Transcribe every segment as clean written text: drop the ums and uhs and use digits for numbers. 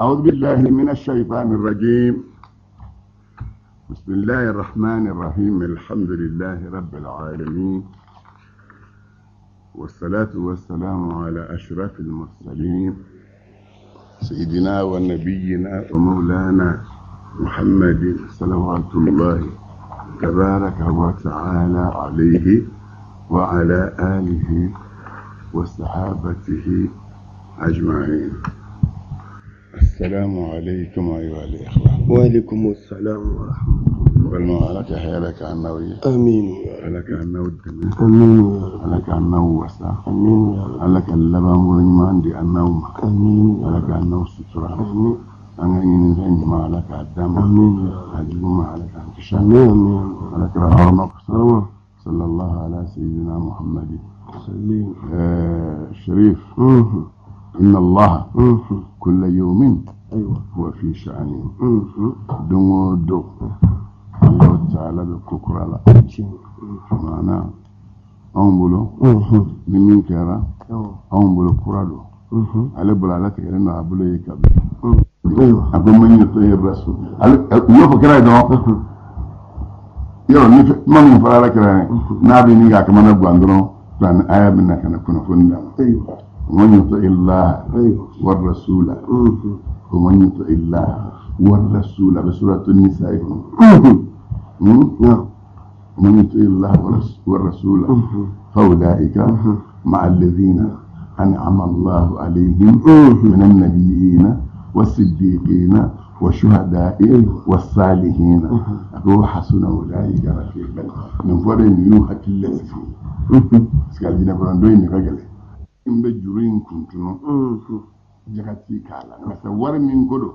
أعوذ بالله من الشيطان الرجيم. بسم الله الرحمن الرحيم. الحمد لله رب العالمين، والصلاة والسلام على أشرف المرسلين، سيدنا ونبينا ومولانا محمد صلوات الله تبارك وتعالى عليه وعلى آله وصحابته أجمعين. السلام عليكم أيها الإخوة. وعليكم السلام ورحمة الله. Balima, Ala ka hɛrɛ k'an n'aw ye. آمين. Ala k'an n'aw dɛmɛ. آمين يا رب. Ala k'an n'aw wasa. آمين يا رب. Ala ka laban wolo ɲuman di an n'aw ma. آمين يا Ala رب. k'an n'aw sutura. آمين. An ka ɲinifɛn ɲuman, Ala k'a d'an ma. آمين يا رب. A jugu ma, Ala k'an kisi a ma. آمين آمين. Ala kira hɔrɔma kosɔn. سلام. صلى الله على سيدنا محمد. سليم. شريف. إن الله كل يوم هو في شأن. Don o don Allah ta'ala bɛ ko kura la. Maana anw bolo, ni min kɛra anw bolo kura don, ale bolo a latigɛlen don a bolo ye kabi. A ko من يطع الرسول, ale u y'o fɔ kira ye dɔrɔn. Yɔrɔ ni kuma min fɔra ala kira ye, n'a bɛ min k'a kamana gan dɔrɔn, kuranɛ aya bɛ na ka na kunnafoni d'a ma. من يطع الله والرسول، ومن يطع الله والرسول بسورة النساء. ومن يطع الله والرسول فأولئك مع الذين أنعم الله عليهم من النبيين والصديقين والشهداء والصالحين وحسن أولئك رفيقا. Nin fɔra nin y'u hakili lasigi, parce que alijinɛ kɔnɔ don in de ka gɛlɛn. N bɛ juru in kuntunu, jaga ti k'a la, nka sa wari min ko don,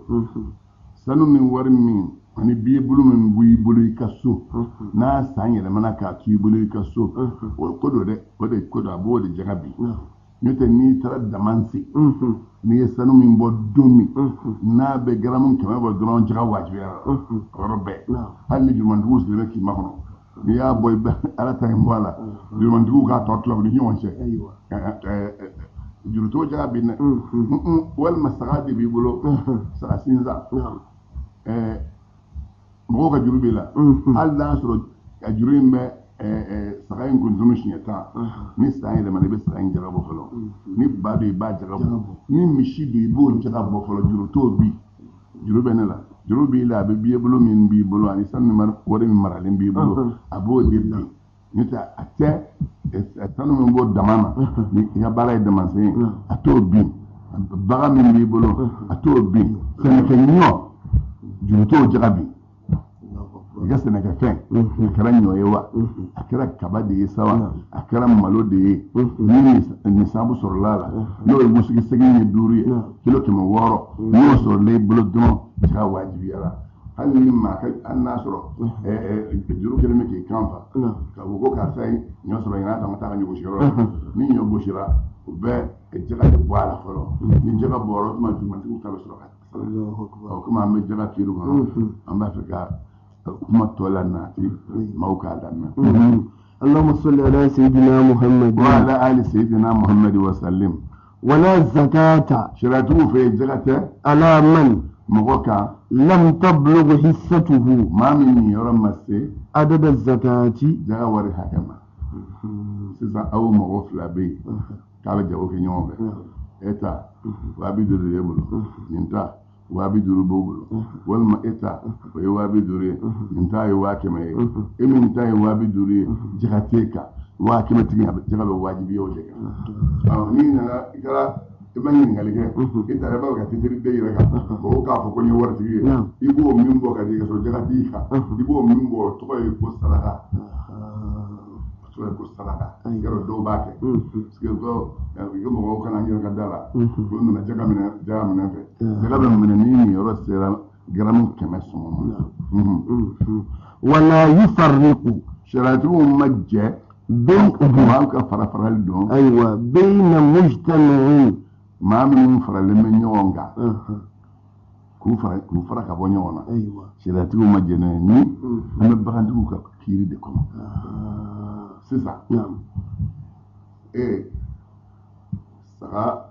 sanu min, wari min ani biye bolo min b'i bolo i ka so, n'a san yɛlɛmana k'a to i bolo i ka so, o ko don dɛ, o de ko don, a b'o de jaga bi. N'o tɛ, n'i taara daman sen, n'i ye sanu min bɔ don min, n'a bɛ garamu 100 bɔ dɔrɔn, jaga wajibiyara o yɔrɔ bɛɛ. Hali ni jurumantigiw sigilen bɛ k'i makɔnɔ, n'i y'a bɔ, i bɛ Ala ta in bɔ a la, jurumantigiw k'a tɔ tila u ni ɲɔgɔn cɛ. Juru t'o jaga bin dɛ. Walima saga de b'i bolo, saga sinsan, mɔgɔw ka juru b'i la, hali n'a sɔrɔ a juru in bɛ saga in kuntunu siɲɛ 10, ni san yɛlɛmana, i bɛ saga in jaga bɔ fɔlɔ. Ni ba don, i b'a jaga bɔ. Ni misi don, i b'o jaga bɔ fɔlɔ. Juru t'o bi. Juru bɛ ne la, juru b'i la, a bɛ b'i bolo min b'i bolo ani sanu ni wari min maralen b'i bolo, a b'o de bin. N'o tɛ, a tɛ sanu min b'o dama na, ni i ka baara ye damasen ye, a t'o bin. Bagan min b'i bolo, a t'o bin. Sɛnɛkɛ ɲɔ, juru t'o jaga bin. I ka sɛnɛkɛfɛn, a kɛra ɲɔ ye wa, a kɛra kaba de ye sa wa, a kɛra malo de ye, ni nisabu sɔrɔla a la, n'o ye wusigi segin ye 5 ye, kilo 600, n'o sɔrɔla i bolo dɔrɔn, jaga wajibiyara. Hali ni maa ka, hali n'a sɔrɔ juru kɛlen bɛ k'i kan fa k'a fɔ ko karisa ye ɲɔ sɔrɔ ɲinan, ta ma taa ka ɲɔ gosi yɔrɔ la, ni ɲɔ gosira, u bɛ jaga de bɔ a la fɔlɔ. Ni jaga bɔra, o tuma jurumantigiw ta bɛ sɔrɔ ka sara. Ɔ, komi an bɛ jaga kiiri kɔnɔ, an b'a fɛ ka kuma tɔ la nati maaw k'a lamɛn. اللهم صل على سيدنا محمد وعلى آل سيدنا محمد وسلم. ولا زكاة Sariatigiw fɛ yen, jaga tɛ على من mɔgɔ kan لم تبلغ حصته maa min niyɔrɔ ma se عدد الزكاة jaga wari hakɛ ma. Sisan aw mɔgɔ fila bɛ yen k'a bɛ jago kɛ ɲɔgɔn fɛ, e ta 250 de bolo, nin ta 250 b'o bolo, walima e ta o ye 250 ye, nin ta ye 100 000 ye. E min ta ye 250 ye, jaga t'e kan. 100 000 tigi, jaga bɛ wajibiya o de kan. Ɔ, n'i nana, i kɛra i ma ɲininkali kɛ, i taara i b'a fɛ ka titiri den yɛrɛ kan, mɔgɔw k'a fɔ ko n ye waritigi ye, i b'o min bɔ ka di ka sɔrɔ jaga t'i kan, i b'o min bɔ, o tɔgɔ ye ko saraka, o tɔgɔ ye ko saraka. Yɔrɔ dɔw b'a kɛ parce que ko i ka mɔgɔw kana n yɛrɛ ka da la ko n nana jaga minɛ, jaga minɛ fɛ, jaga bɛ minɛ ni niyɔrɔ sera garamu 100 sɔngɔ ma. ولا يفرق Sariatigiw ma jɛ بين maa ka fara farali don أيوة، بين مجتمعين maa minnu faralen bɛ ɲɔgɔn kan, k'u fara ka bɔ ɲɔgɔn na. Sariatigiw ma jɛ n'a ye ni an bɛ bagantigiw ka kiiri de kɔnɔ sisan. E saga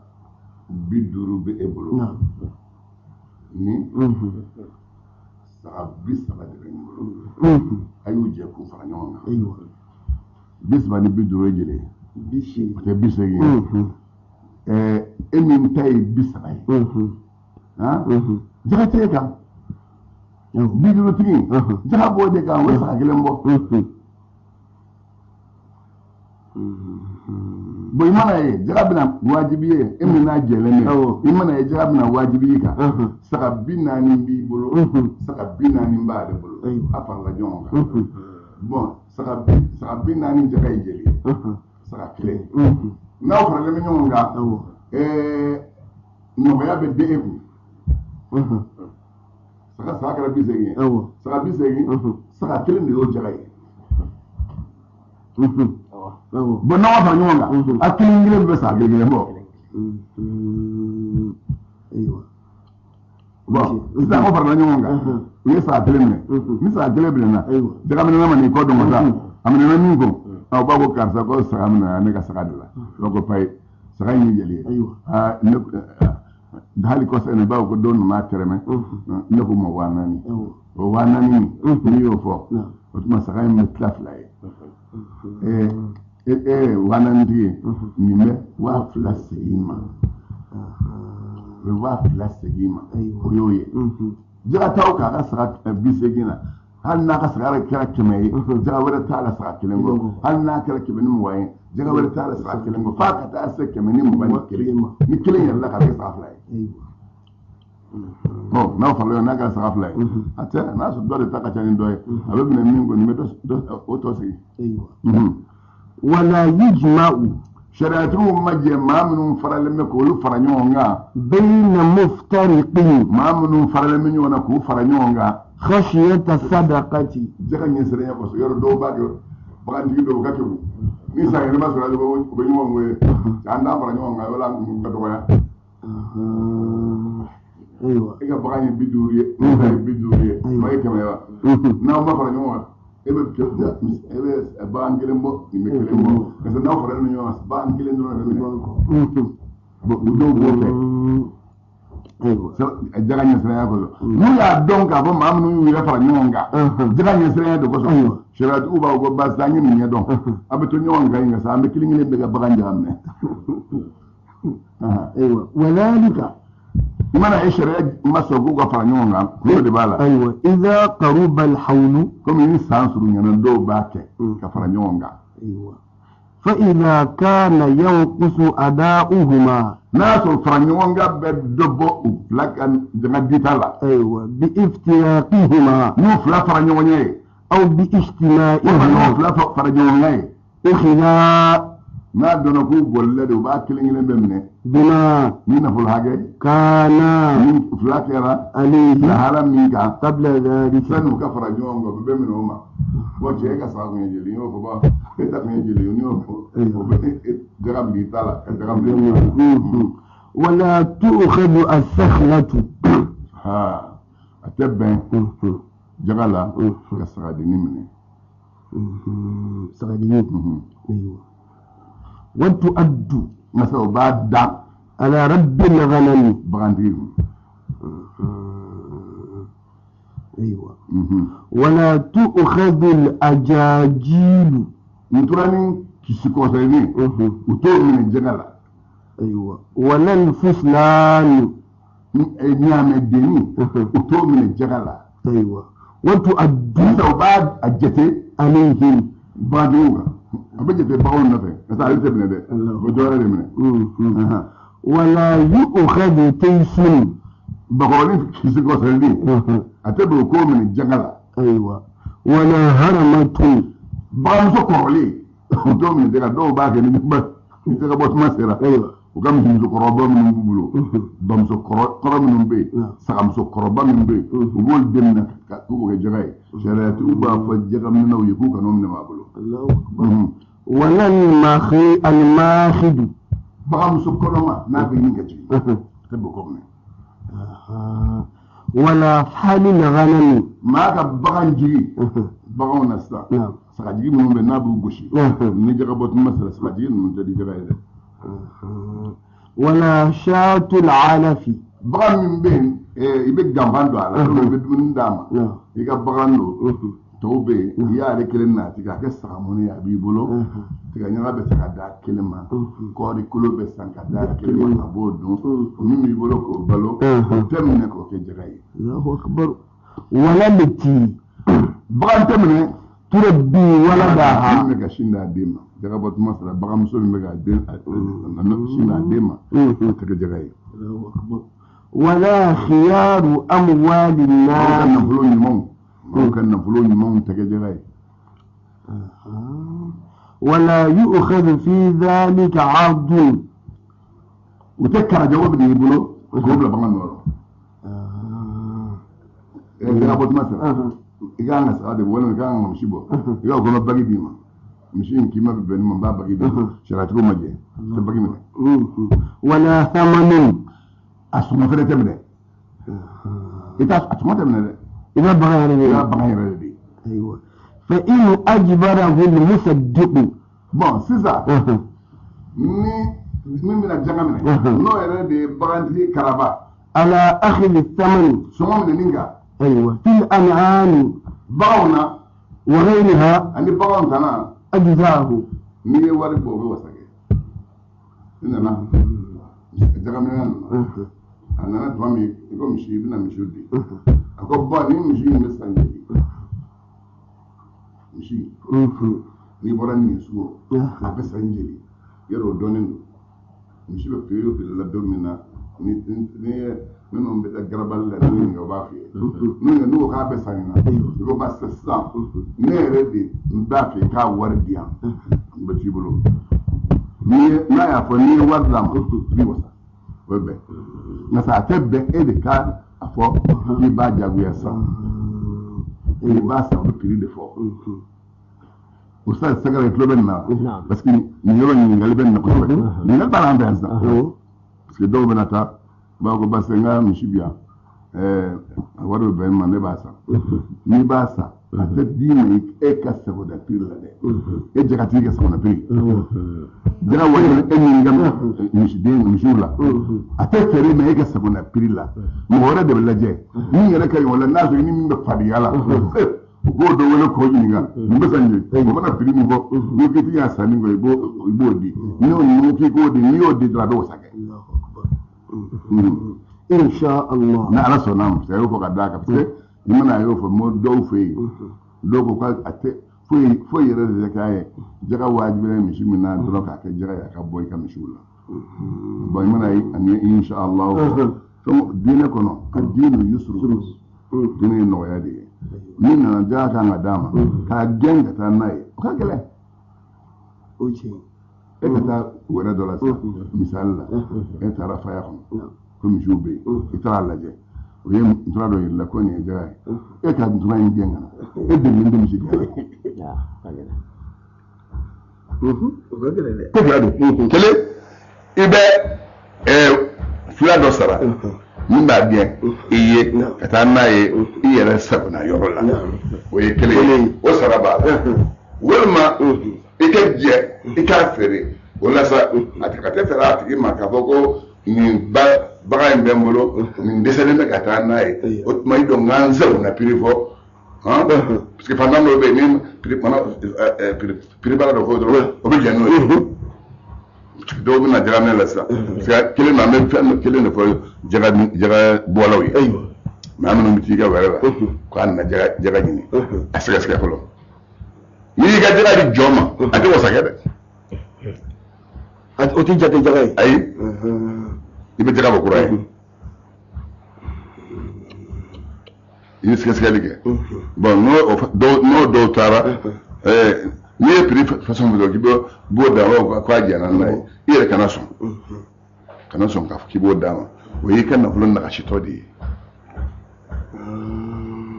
50 bɛ e bolo. Ni saga 30 de bɛ n bolo, a y'u jɛ k'u fara ɲɔgɔn kan. 30 ni 50 ye joli ye? 80. O tɛ 80 ye? E min ta ye 30 ye, han, jaga t'e kan. 50 tigi, jaga b'o de kan, o ye saga kelen bɔ. Bon, i mana ye jaga bɛna wajibi ye e min n'a jɛlen bɛ, i mana ye jaga bɛna wajibi i kan, saga 40 b'i bolo, saga 40 b'ale bolo, a farala ɲɔgɔn kan. Bon, saga 40 jaga ye joli ye? Saga kelen. N'aw faralen bɛ ɲɔgɔn kan, nɔgɔya bɛ den e kun. Saga kɛra 80 ye, saga 80, saga kelen de y'o jaga ye. Bon, n'aw fara ɲɔgɔn kan, a kelen kelen bɛ saga kelen kelen bɔ. Bon, sisan aw farala ɲɔgɔn kan, u ye saga kelen minɛ. Ni saga kelen minɛna, jaga minɛna ma n'i kɔ dɔn ka taa a minɛna min kɔ, aw b'a ko karisa ko saga minɛna ne ka saga de la. U b'a ko payi, saga in ye joli ye? Aa, ne hali kɔsɛ in b'a fɔ ko dɔ nana tɛrɛmɛ, ne ko ma 4000. O 4000 n'i y'o fɔ, o tuma saga in bɛ tila fila ye. Ee, 4000 tigi, nin bɛ 2000 segin ma, o bɛ 2000 segin ma, o y'o ye. Jaga t'aw k'a ka saga 80 na, hali n'a ka saga kɛra 100 ye, jaga wɛrɛ t'a la saga kelen kɔ. Hali n'a kɛra 120 ye, jaga wɛrɛ t'a la saga kelen kɔ, f'a ka taa se 121 ma. Ni kelen yɛlɛla ka kɛ saga fila ye. Ɔ, n'aw farala ɲɔgɔn, n'a kɛra saga fila ye, a tɛ n'a sɔrɔ dɔ de ta ka ca ni dɔ ye, a bɛ minɛ min kɔ, nin bɛ dɔ o tɔ sigi. Wala yujma'u. Sariyatigiw ma jɛ maa minnu faralen bɛ k'olu fara ɲɔgɔn kan. Bayna muftariqin. Maa minnu faralen bɛ ɲɔgɔn na k'u fara ɲɔgɔn kan. Khashiyata sadaqati. Jaga ɲɛsiranya kosɔn. Yɔrɔ dɔw b'a kɛ, bagantigi dɔw ka kɛwu, ni san yɛlɛma sɔrɔ u bɛ ɲɔgɔn wele, an t'a fara ɲɔgɔn kan wala ka dɔgɔya. E ka bagan ye 50 ye, ne ta ye 50 ye, o ye 100 ye wa? N'aw ma fara ɲɔgɔn kan, e bɛ bagan kelen bɔ, nin bɛ kelen bɔ, parce que n'aw faralen ɲɔgɔn kan, bagan kelen dɔrɔn de bɛ minɛ. Bon, u dɔw b'o kɛ jaga ɲɛsiranya kosɔn. N'u y'a dɔn k'a fɔ maa minnu y'u yɛrɛ fara ɲɔgɔn kan jaga ɲɛsiranya de kosɔn, sariyatigiw b'a fɔ ko baasi, an ye nin ɲɛdɔn, an bɛ to ɲɔgɔn kan yen sa, an bɛ kelen kelen bɛɛ ka bagan jaga minɛ. Ayiwa, wadhalika. I mana e sariya ma sɔn k'u ka fara ɲɔgɔn kan, kulo de b'a la. Ayiwa, idha qaruba alhawlu. Komi ni san surunyana, dɔw b'a kɛ ka fara ɲɔgɔn kan. Ayiwa, fa idha kana yanqusu ada'uhuma. N'a y'a sɔrɔ fara ɲɔgɔn kan bɛ dɔ bɔ u fila ka jaga dita la. Ayiwa, bi iftiraqihima. N'u fila fara ɲɔgɔn ye. Aw bi walima ijtima'ihima. N'u fila fara ɲɔgɔn kan ye. Ukhidha. N'a dɔnna k'u bolila de, u b'a kelen kelen bɛɛ minɛ. Bima. Ni nafolo hakɛ. Kana. Ni fila kɛra. Alayhi. Lahala min kan. Qabla dhalika. Sani u ka fara ɲɔgɔn kan, u bɛ bɛɛ minɛ o ma. Bon, cɛ, e ka saga kun ye joli ye? N y'o fɔ ba, e ta kun ye joli ye? N y'o fɔ, o bɛ jaga bila i ta la ka jaga bila i ta la. Wala tu'khadhu as-sakhlatu. Ha, a tɛ bɛn jaga la ka sagadenni minɛ. Sagadenni. Ayiwa, wa tu'addu. Nka o b'a da. Ala rabbil ghanami. Bagantigi kun. Ayiwa, wala tu'khadhu al-ajajilu. N tora ni kisi kɔsɛni, u t'o minɛ jaga la. Ayiwa, wala al-fuslanu. Ɲaamɛdenni, u t'o minɛ jaga la. Ayiwa, wa tu'addu. Sisan u b'a a jate. Alayhim. Bagantigiw kan, a bɛ jate baganw nɔfɛ, parce que ale tɛ minɛ dɛ, o bɛ dɔ wɛrɛ de minɛ. Wala yu'khadhu taysun. Bakɔrɔni kisi kɔsɛni, a tɛ bɛn o k'o minɛ jaga la. Ayiwa, wala haramatun. Baganmuso kɔrɔlen, u t'o minɛ jaga. Dɔw b'a kɛ ni jaga bɔ tuma sera, u ka misimuso kɔrɔba minnu b'u bolo, bamuso kɔrɔ minnu bɛ yen, sagamuso kɔrɔba minnu bɛ yen, u b'olu de minɛ ka k'u kɛ jaga ye. Sariyatigiw b'a fɔ jagaminɛnaw ye k'u kan'o minɛ maa bolo. Wala al-makhidu. Baganmuso kɔnɔma n'a bɛ ɲini ka jigin, a tɛ bɛn k'o minɛ. Wala halil ghanami. Maa ka bagan jigi, baganw na sisan, sagajigi minnu bɛ n'a b'u gosi, ni jaga bɔ tuma sera, sagajigi ninnu tɛ di jaga ye dɛ. Wala shatul alafi. Bagan min bɛ yen I bɛ ganfan don a la, i bɛ dumuni d'a ma, i ka bagan don, tɔw bɛ yen, i y'ale kelen nati k'a kɛ sagamɔni ye, a b'i bolo, tiga ɲaga bɛ se ka d'a kelen ma, kɔɔri kolo bɛ san ka d'a kelen ma, a b'o dun, o min b'i bolo k'o balo, o tɛ minɛ k'o kɛ jaga ye. Allahu akbar. Wala lati bagan tɛ minɛ turabbi waladaha, min bɛ ka sin d'a den ma, jaga bɔ tuma sera, baganmuso min bɛ ka den sin d'a den ma, o tɛ kɛ jaga ye. Allahu akbar. Wala khiyaru amwali nas, nafolo ɲumanw, maaw ka nafolo ɲumanw tɛ kɛ jaga ye. Wala yu'khadhu fi dhalika 'ardun, u tɛ karajago bɛ i bolo k'o bila bagan nɔ rɔ. Jaga bɔ tuma sera, i ka kan ka saga de bɔ walima i ka kan ka misi bɔ, i ka kɔnɔ bagi d'i ma, misi in k'i ma bɛ bɛn nin ma, n b'a bagi d'i ma, sariyatigiw ma jɛ, tɛ bagi minɛ. Wala thamanun, a sɔngɔ fɛnɛ tɛ minɛ, i t'a a sɔngɔ tɛ minɛ dɛ, i b'a bagan yɛrɛ de, i b'a bagan yɛrɛ de di. Ayiwa, fa in ajbarahu al-musaddiqu. Bon, sisan ni min bɛna jaga minɛ, n'o yɛrɛ de ye bagantigi karaba, ala akhidhi thaman, sɔngɔ minɛni kan. Ayiwa, fil an'ami, baganw na, wa ghayriha, ani baganw tana, ajzaahu, n'i ye wari bɔ o bɛ wasa kɛ. I nana jaga minɛ nana, a nana tuma min i ko misi, i bɛna misiw di, a ko bɔn ni misi in bɛ san joli, misi n'i bɔra nin sugu a bɛ san joli, yɔrɔ o dɔnnen don, misi bɛ piri o piri la don min na, ni ye minnu bɛ taa garabali la n'u ɲininka o b'a f'i ye, n'u ko k'a bɛ san nin na, i ko basi sisan ne yɛrɛ de n b'a fɛ k'a wari di yan, n bɛ t'i bolo, n'a y'a fɔ n'i ye wari d'a ma i b'i wasa, o bɛ bɛn, nka sa a tɛ bɛn e de ka a fɔ k'i b'a jagoya san, i b'a san, o bɛ piri de fɔ. O sa sɛgɛrɛ tulo bɛ nin na, parce que nin yɔrɔ ɲininkali bɛ nin na kosɛbɛ, ɲininkali b'a la an fɛ yan sisan, parce que dɔw bɛna taa u b'a fɔ ko basi n ka misi bi yan, a wari bɛ bɛn n ma, ne b'a san. N'i b'a san, a tɛ d'i ma e ka sagoda piri la dɛ, e jagatigi ka sagoda piri, jaga wari e min ka misiden misiw la, a tɛ feere ma e ka sagoda piri la, mɔgɔ wɛrɛ de bɛ lajɛ min yɛrɛ ka ɲi o la, n'a sɔrɔ ni min bɛ fadenya la, u k'o dɔ wele k'o ɲininka nin bɛ san joli, o mana piri min fɔ, n'i ko k'i y'a san min kɔ, i b'o di, n'o ninnu k'i k'o di, n'i y'o di dɔrɔn a bɛ wasa kɛ. Insha Allah. Ni Ala sɔnna a ma, parce que a y'o fɔ ka d'a kan, parce que i mana a y'o fɔ mɔ dɔw fɛ yen, dɔw ko k'a tɛ foyi foyi yɛrɛ de tɛ k'a ye, jaga wajibila misi min na dɔrɔn k'a kɛ jaga ye a ka bɔ i ka misiw la. Bon, i mana ye ani insha Allah fɛn diinɛ kɔnɔ, ka diinɛ yusuru, diinɛ ye nɔgɔya de ye, min nana jaga kan ka d'a ma k'a gɛn ka taa n'a ye, o ka gɛlɛn. E ka taa wɛrɛ dɔ la sisan, misali la, e taara faya kɔnɔ ko misiw bɛ yen, i taara a lajɛ, o ye ntura dɔ yir'i la ko nin ye jaga ye, e ka ntura in gɛn ka na, e delilen tɛ misi gɛn na. Ko fila don, kelen i bɛ fila dɔ sara min b'a gɛn i ye ka taa n'a ye i yɛrɛ sagona yɔrɔ la, o ye kelen ye, o sara b'a la, walima i ka jɛ i k'a feere, o la sa a tɛ feere a tigi ma k'a fɔ ko nin bagan in bɛ n bolo, nin dɛsɛlen bɛ ka taa n'a ye, o tuma i dɔn n ka n sagona piri fɔ, parce que fantan dɔw bɛ yen ni piri baara dɔ fɔ dɔrɔn o bɛ jɛn n'o ye, dɔw bɛna jaga minɛ la sisan, parce que kelen na an bɛ fɛn kelen de fɔ jaga bɔlaw ye, maa minnu bɛ t'i ka wɛrɛ la k'a nana jaga ɲini, a sɛgɛsɛgɛ fɔlɔ, n'i y'i ka jaga di jɔn ma a tɛ wasa kɛ dɛ. O tɛ jate jaga ye. Ayi, i bɛ jaga bɔ kura ye, i bɛ sɛgɛsɛgɛli kɛ, bon n'o dɔw taara, n'i ye prix façon min dɔn k'i b'o d'a ma k'a jɛnna n'a ye, i yɛrɛ kana sɔn, kana sɔn k'a fɔ k'i b'o d'a ma, o y'i ka nafolo nagasitɔ de ye.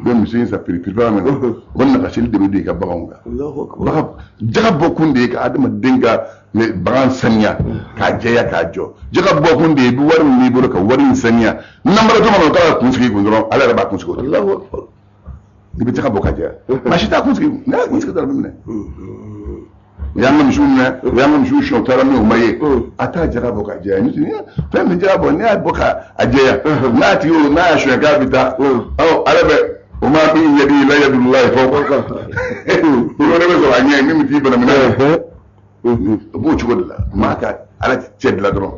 Bɛ misi in san prix prix min na, o nagasili de bɛ don i ka baganw kan. Bagan jaga bɔ kun de ye ka adamaden ka bagan saniya k'a jɛya k'a jɔ, jaga bɔ kun de ye i bɛ wari min b'i bolo ka wari in saniya, nanbaratɔ mana o taara kun sigi kun dɔrɔn, ala yɛrɛ b'a kun sigi o tigi la. I bɛ jaga bɔ ka jɛya, maa si t'a kun sigi kun, n'a y'a kun sigi dɔrɔn a bɛ minɛ. U y'an ka misiw minɛ, u y'an ka misiw suɲɛ, u taara n'u ye, u ma ye. A t'a jaga bɔ ka jɛya. Fɛn min jaga bɔ, n'i y'a bɔ ka a jɛya, n'a tigi o n'a y'a suɲɛ k'a bɛ taa, ɔ ala bɛ o ma min yadi la yadulayi fɔ i wɛrɛ bɛ sɔrɔ a ɲɛ min bɛ t'i bana minɛ. O b'o cogo de la. Maa ka ala cɛ dilan dɔrɔn,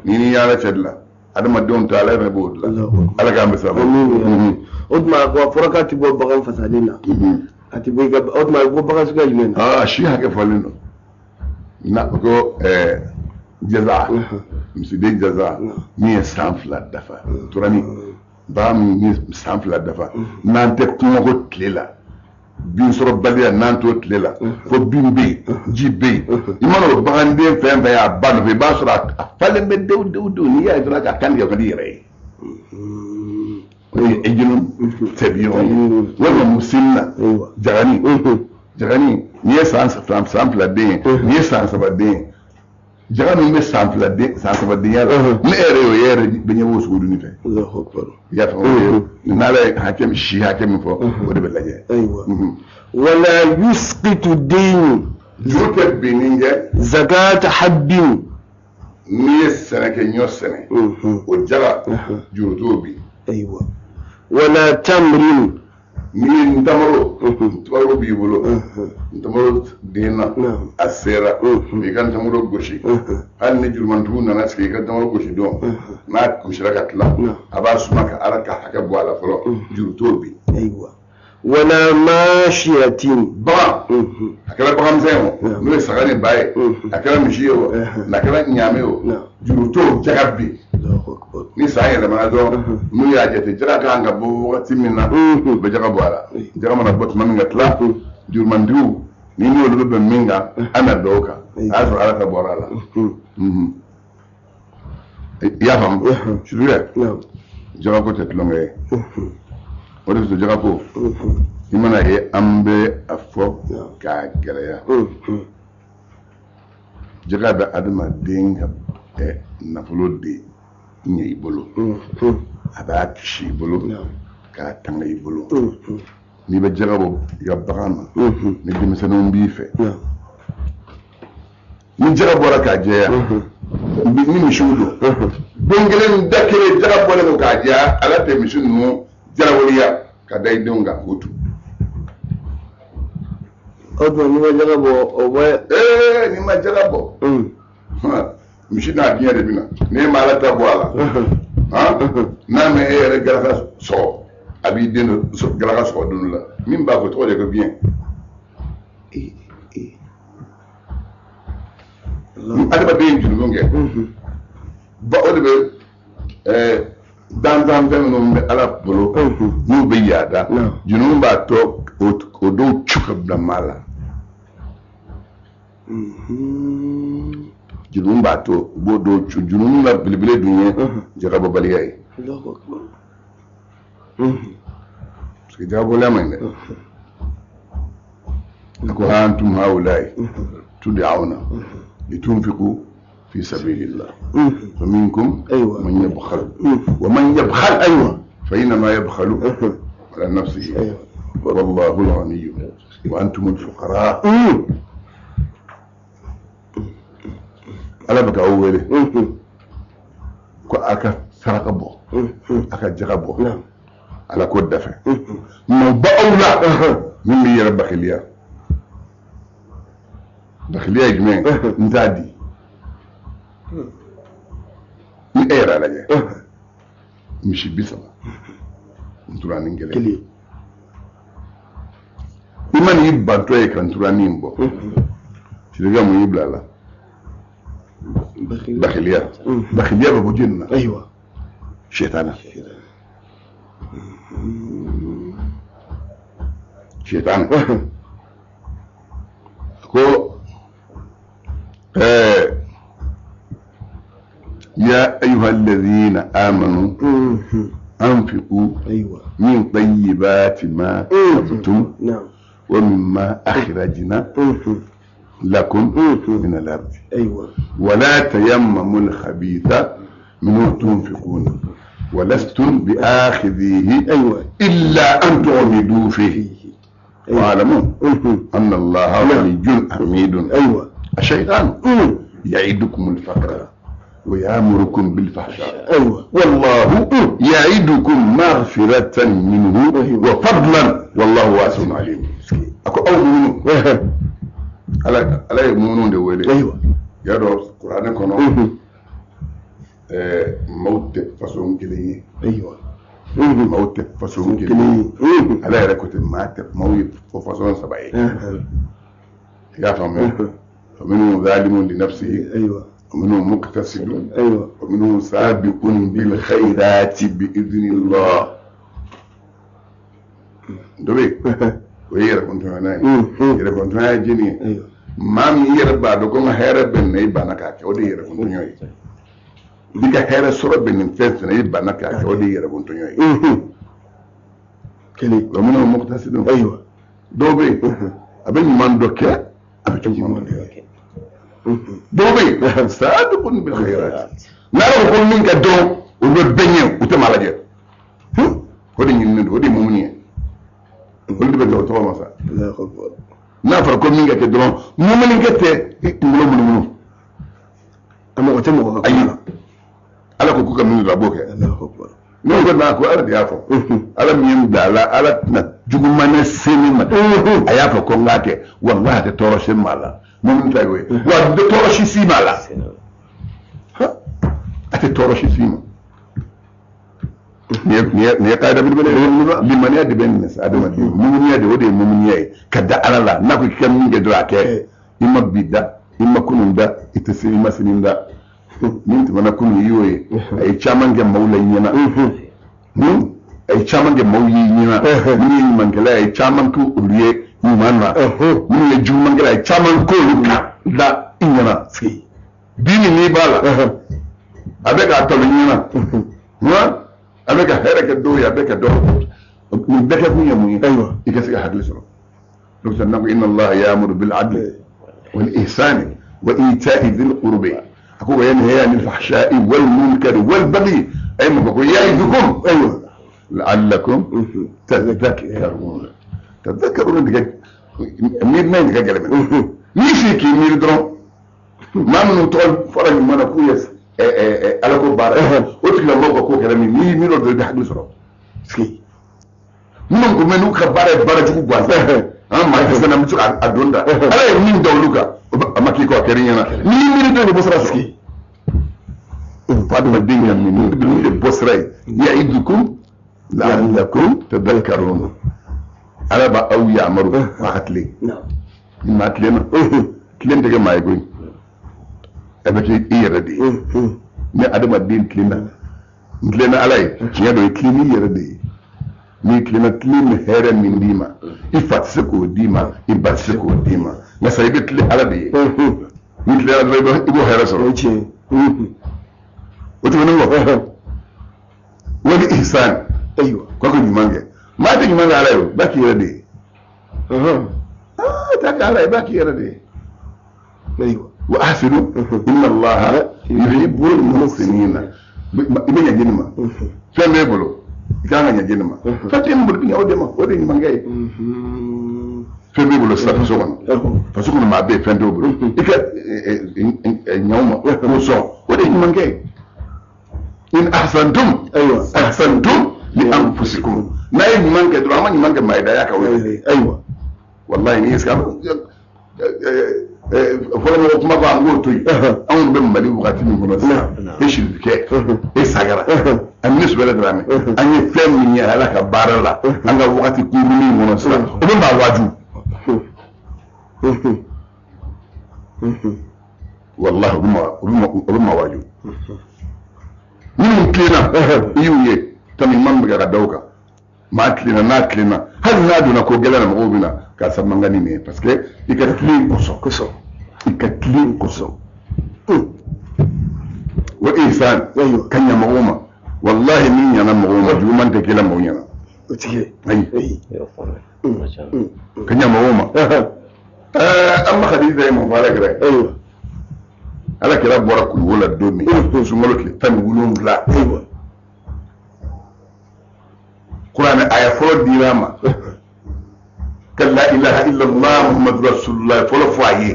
ni n'i y'ala cɛ dilan, adamadenw ta ala yɛrɛ b'o dilan. Ala k'an bɛ saba. O tuma a fɔra k'a ti bɔ bagan fasalen na, a ti bɔ i ka, o tuma a bɛ bɔ bagan suguya jumɛn na? Aa, si hakɛ fɔlen don na ko jaza, misiden jaza min ye san 2 dafa, turani bagan min ye san 2 dafa, n'an tɛ kɔngɔko tile la, bin sɔrɔbaliya n'an t'o tile la, fo bin bɛ yen, ji bɛ yen, i mana o baganden fɛn fɛn y'a ba nɔfɛ, i b'a sɔrɔ a falen bɛ dewu dewu dewu. N'i y'a ye dɔrɔn k'a kan tigɛ, o ka di i yɛrɛ ye. O ye ejinu sɛbiyɔn ye, walima musinna jagani. Jagani, n'i ye san 2 den ye, n'i ye san 3 den ye, jaga min bɛ san 2 den, san 3 denya la, ni e yɛrɛ y'o ye, e yɛrɛ bɛ ɲɛ b'o sogo dunni fɛ. I y'a faamu? N'ala ye hakɛ si hakɛ min fɔ, o de bɛ lajɛ. Wala yusqitu daynu, juru tɛ binni kɛ. Zakata habbin, n'i ye sɛnɛ kɛ, ɲɔ sɛnɛ, o jaga juru t'o bin. Ayiwa. Wala tamrin, n'i ye ntamaro, ntamaro b'i bolo, ntamaro den na, a sera, i ka ntamaro gosi. Hali ni jurumantigiw nana sigi, i ka ntamaro gosi don, n'a gosira ka tila, a b'a suma ka ala ka hakɛ bɔ a la fɔlɔ, juru t'o bin. Ayiwa. Wala mashiyatin, bagan, a kɛra baganmisɛn ye o, n'o ye saga ni ba ye, a kɛra misi ye o, a kɛra ɲaamɛ ye o, juru t'o jaga bin. Ni san yɛlɛmana dɔrɔn, n'u y'a jate jaga kan ka bɔ wagati min na, u bɛ jaga bɔ a la. Jaga mana bɔ tuma min ka tila, jurumantigiw ni n'olu bɛ bɛn min kan, an na dɔw kan, a y'a sɔrɔ ala ta bɔra a la. I y'a faamu? Suruyɛ, jagako tɛ tulonkɛ ye. O de bɛ jagako, i mana ye an bɛ a fɔ k'a gɛlɛya. Jaga bɛ adamaden ka nafolo de ɲɛ i bolo, a b'a kisi i bolo, k'a tanga i bolo. N'i bɛ jaga bɔ i ka bagan na, ni denmisɛnninw b'i fɛ, ni jaga bɔra k'a jɛya, ni misiw don, don kelen da kelen jaga bɔlen don k'a jɛya, ala tɛ misi ninnu jarawaleya ka da i denw kan k'o tu. O tuma n'i ma jaga bɔ, o bɛ. N'i ma jaga bɔ, misi n'a biɲɛ de bɛ na. N'e ma ala ta bɔ a la, n'a ma e yɛrɛ galaka sɔgɔ, a b'i den galaka sɔgɔ don dɔ la. Min b'a fɔ tɔgɔ de ko biɲɛ. Ni adamaden ye jurumu kɛ, ba o de bɛ dantanfɛn minnu bɛ ala bolo, n'u bɛ yaada, jurumu b'a tɔ o dɔw cu ka bila maa la. Jurumu b'a to u b'o dɔw cu. Jurumu la belebele dun ye jagabɔbaliya ye. Parce que jagabɔbaliya man ɲi dɛ. A ko antum haulayi tud'auna litunfiqu fi sabilillah fa minkum man yabkhal wa man yabkhal fa innama yabkhalu ala nafsihi wallahu al-ghaniyyu wa antum al-fuqara. Ala bɛ k'aw wele ko a ka saraka bɔ, a ka jaga bɔ, ala ko dafɛ. Maaw ba aw la min b'i yɛrɛ bakiliya. Bakiliya ye jumɛn ye? N t'a di. Ni e yɛrɛ lajɛ, misi 30, nturanin kelen, i ma n'i bantɔ ye ka nturanin bɔ, sirikɛ mun y'i bila a la? Bakiliya. Bakiliya bɛ bɔ jeni na? Shetana. Shetana ko ya ayyuha alladhina amanu anfiqu min tayyibati ma kasabtum wa mimma akhrajna lakum min al-ardi wa la tayammamu al-khabitha minhu tunfiquna wa lastum bi akhidhihi illa an tughmidu fihi. Wa'lamu anna Allaha ghaniyyun hamidun. Ayiwa. Ash-shaytanu ya'idukum al-faqra wa ya'murukum bil-fahsha. Ayiwa. Wallahu ya'idukum maghfiratan minhu wa fadlan wallahu wasi'un alim. A ko aw minnu, Ala ye minnu de wele. Ayiwa. Y'a dɔn kuranɛ kɔnɔ, maaw tɛ façon kelen ye. Ayiwa. Maaw tɛ façon kelen ye. Ala yɛrɛ ko ten, maa tɛ, maaw ye fɔ façon saba ye. I y'a faamuya? Fa minhum zalimun li nafsihi. Ayiwa. Wa minhum muqtasidun. Ayiwa. Wa minhum sabiqun bil khayrati bi idhnillah. Dɔ bɛ yen, o ye yɛrɛkuntɔɲɔna ye. Yɛrɛkuntɔɲɔna ye jɛni ye? Maa min yɛrɛ b'a dɔn ko n ka hɛrɛ bɛ nin na, i banna k'a kɛ, o de ye yɛrɛkuntɔɲɔ ye. N'i ka hɛrɛ sɔrɔ bɛ nin fɛn fɛn na, i banna k'a kɛ, o de ye yɛrɛkuntɔɲɔ ye. Kelen. Wa minhum muqtasidun. Ayiwa. Dɔw bɛ yen, a bɛ ɲuman dɔ kɛ, a bɛ juguman dɔ kɛ. Dɔw bɛ yen, sabiqun bil khayrat. N'a ko ko min ka dɔn, olu bɛ bɛɛ ɲɛ, u tɛ maa lajɛ. O de ɲininen don, o de ye mumuni ye. Olu de bɛ jɔ o tɔgɔ ma sa. N'a fɔra ko min ka kɛ dɔrɔn, mumunikɛ tɛ i kunkolo munumunu. A mɔgɔ tɛ mɔgɔ ka kuma la. Ala ko k'u ka min dɔrɔn, a b'o kɛ. N'o ko n'a ko Ala de y'a fɔ. Ala min ye n bila a la, Ala tɛna juguman se ne ma. A y'a fɔ ko n k'a kɛ, walahi a tɛ tɔɔrɔ se maa la. Mumuni ta y'o ye. Wa a tɛ tɔɔrɔ si s'i ma la. A tɛ tɔɔrɔ si s'i ma. Nin ye kaida belebele ye. Limaniya de bɛ nin sa adamaden. Mumuniya de, o de ye mumuniya ye. Ka da Ala la, n'a ko k'i ka min kɛ dɔrɔn a kɛ. I ma bi da, i ma kunun da, i tɛ sini, i ma sini da. Min tɛmɛna kunun i y'o ye. A ye caman kɛ maaw la i ɲɛna. A ye caman kɛ maaw ye i ɲɛna. Minnu ye ɲumankɛla ye, a ye caman kɛ olu ye ɲuman na. Minnu ye jugumankɛla ye, a ye caman k'olu kan da i ɲɛna. Bi min n'i b'a la, a bɛ k'a talo i ɲɛna. A bɛ ka hɛrɛ kɛ dɔw ye, a bɛ ka dɔw. Nin bɛɛ kɛ kun ye mun ye? I ka se ka hakili sɔrɔ. Donc sisan n'a ko inna Allaha ya'muru bil adli wal ihsani wa ita'i dhil qurbi. A ko wa yanha 'anil fahsha'i wal munkari wal baghi. A ye mun fɔ? Ko ya'idukum. Ayiwa. La'allakum tadhakkarun. Tadhakkarun de ka miirina in de ka gɛlɛn mɛnɛ. N'i sigi k'i miiri dɔrɔn, maa minnu tɔgɔ fɔra ɲuman na k'u ye Ala ko baara, o tigilamɔgɔw ka ko kɛra min, n'i miiri o dɔrɔn i bɛ hakili sɔrɔ. Minnu ko mɛ n'u ka baara ye baara jugu gansan, an maa kisɛ na n bɛ se k'a don da. Ala ye min da olu kan, a ma k'i kɔ, a kɛra i ɲɛna. N'i miiri dɔrɔn i bɛ bɔ sira sɔrɔ. Fo adamaden ka miiri, nin de bɔ sira ye. Ya'idukum la'allakum tadhakkarun. Ala b'aw yamaru a ka tilen. Ni maa tilenna, tilen tɛ kɛ maa ye koyi. A bɛ kɛ i yɛrɛ de ye. Ni adamaden tilenna, n tilenna Ala ye, tiɲɛ don, i tilen n'i yɛrɛ de ye. N'i tilenna, tilen bɛ hɛrɛ min d'i ma, i fa tɛ se k'o d'i ma, i ba tɛ se k'o d'i ma. Nka sa i bɛ tilen Ala de ye. N'i tilenna dɔrɔn, i b'o hɛrɛ sɔrɔ. O tɛmɛnen kɔ, wali ihsan. Ayiwa. K'a ka ɲuman kɛ. Maa tɛ ɲuman kɛ Ala ye o, b'a k'i yɛrɛ de ye. Aa, t'a kɛ Ala ye, b'a k'i yɛrɛ de ye. Ayiwa. Wa ahsinu inna Allaha yuhibbul muhsinina. I bɛ ɲɛ jeni ma. Fɛn b'e bolo, i kan ka ɲɛ jeni ma. Fɛn t'e min bolo, i bɛ ɲɛ o de ma, o de ye ɲumankɛ ye. Fɛn b'e bolo sisan faso kɔnɔ. Faso kɔnɔ maa bɛ yen, fɛn t'o bolo. I ka ɲɛ o ma, k'o sɔn, o de ye ɲumankɛ ye. In ahsantum, Ayiwa. ahsantum li anfusikum. N'a ye ɲuman kɛ dɔrɔn, a ma ɲuman kɛ maa ye dɛ, a y'a kɛ o ye. Ayiwa. Wallahi n'i ye sigi, fɔlɔ mɔgɔ kuma ko an k'o to yen. Anw bɛ Mali wagati min kɔnɔ sisan, e sirikɛ, e sagara, an ni Sumala Dramɛ, an ye fɛn min ye Ala ka baara la, an ka wagati kunkurunin in kɔnɔ sisan, o bɛ maa waaju. Wallahi o bɛ maa waaju. Minnu tilenna, i y'u ye, tami ɲuman bɛ kɛ ka da o kan. Maa tilenna, n'a tilenna, hali n'a donna ko gɛlɛn na, mɔgɔw bɛ na karisa man kan ni nin ye, parce que i ka tilen kosɔn. Kosɔn. I ka tilen kosɔn. Wa ihsan, Ayiwa. ka ɲa mɔgɔw ma. Wallahi n'i ɲana mɔgɔw ma, juguman tɛ k'i la mɔgɔw ɲɛna. O tigi. Ayi. Ayi. Ka ɲa mɔgɔw ma. An ma Khadija ye mun fɔ Ala kira ye? Ayiwa. Ala kira bɔra kuluwo la don min, sunkalo tile 17. Ayiwa. Kuranɛ aya fɔlɔ dira a ma. Ka la ilaha illallah muhammadu rasulullah fɔlɔ fɔ a ye.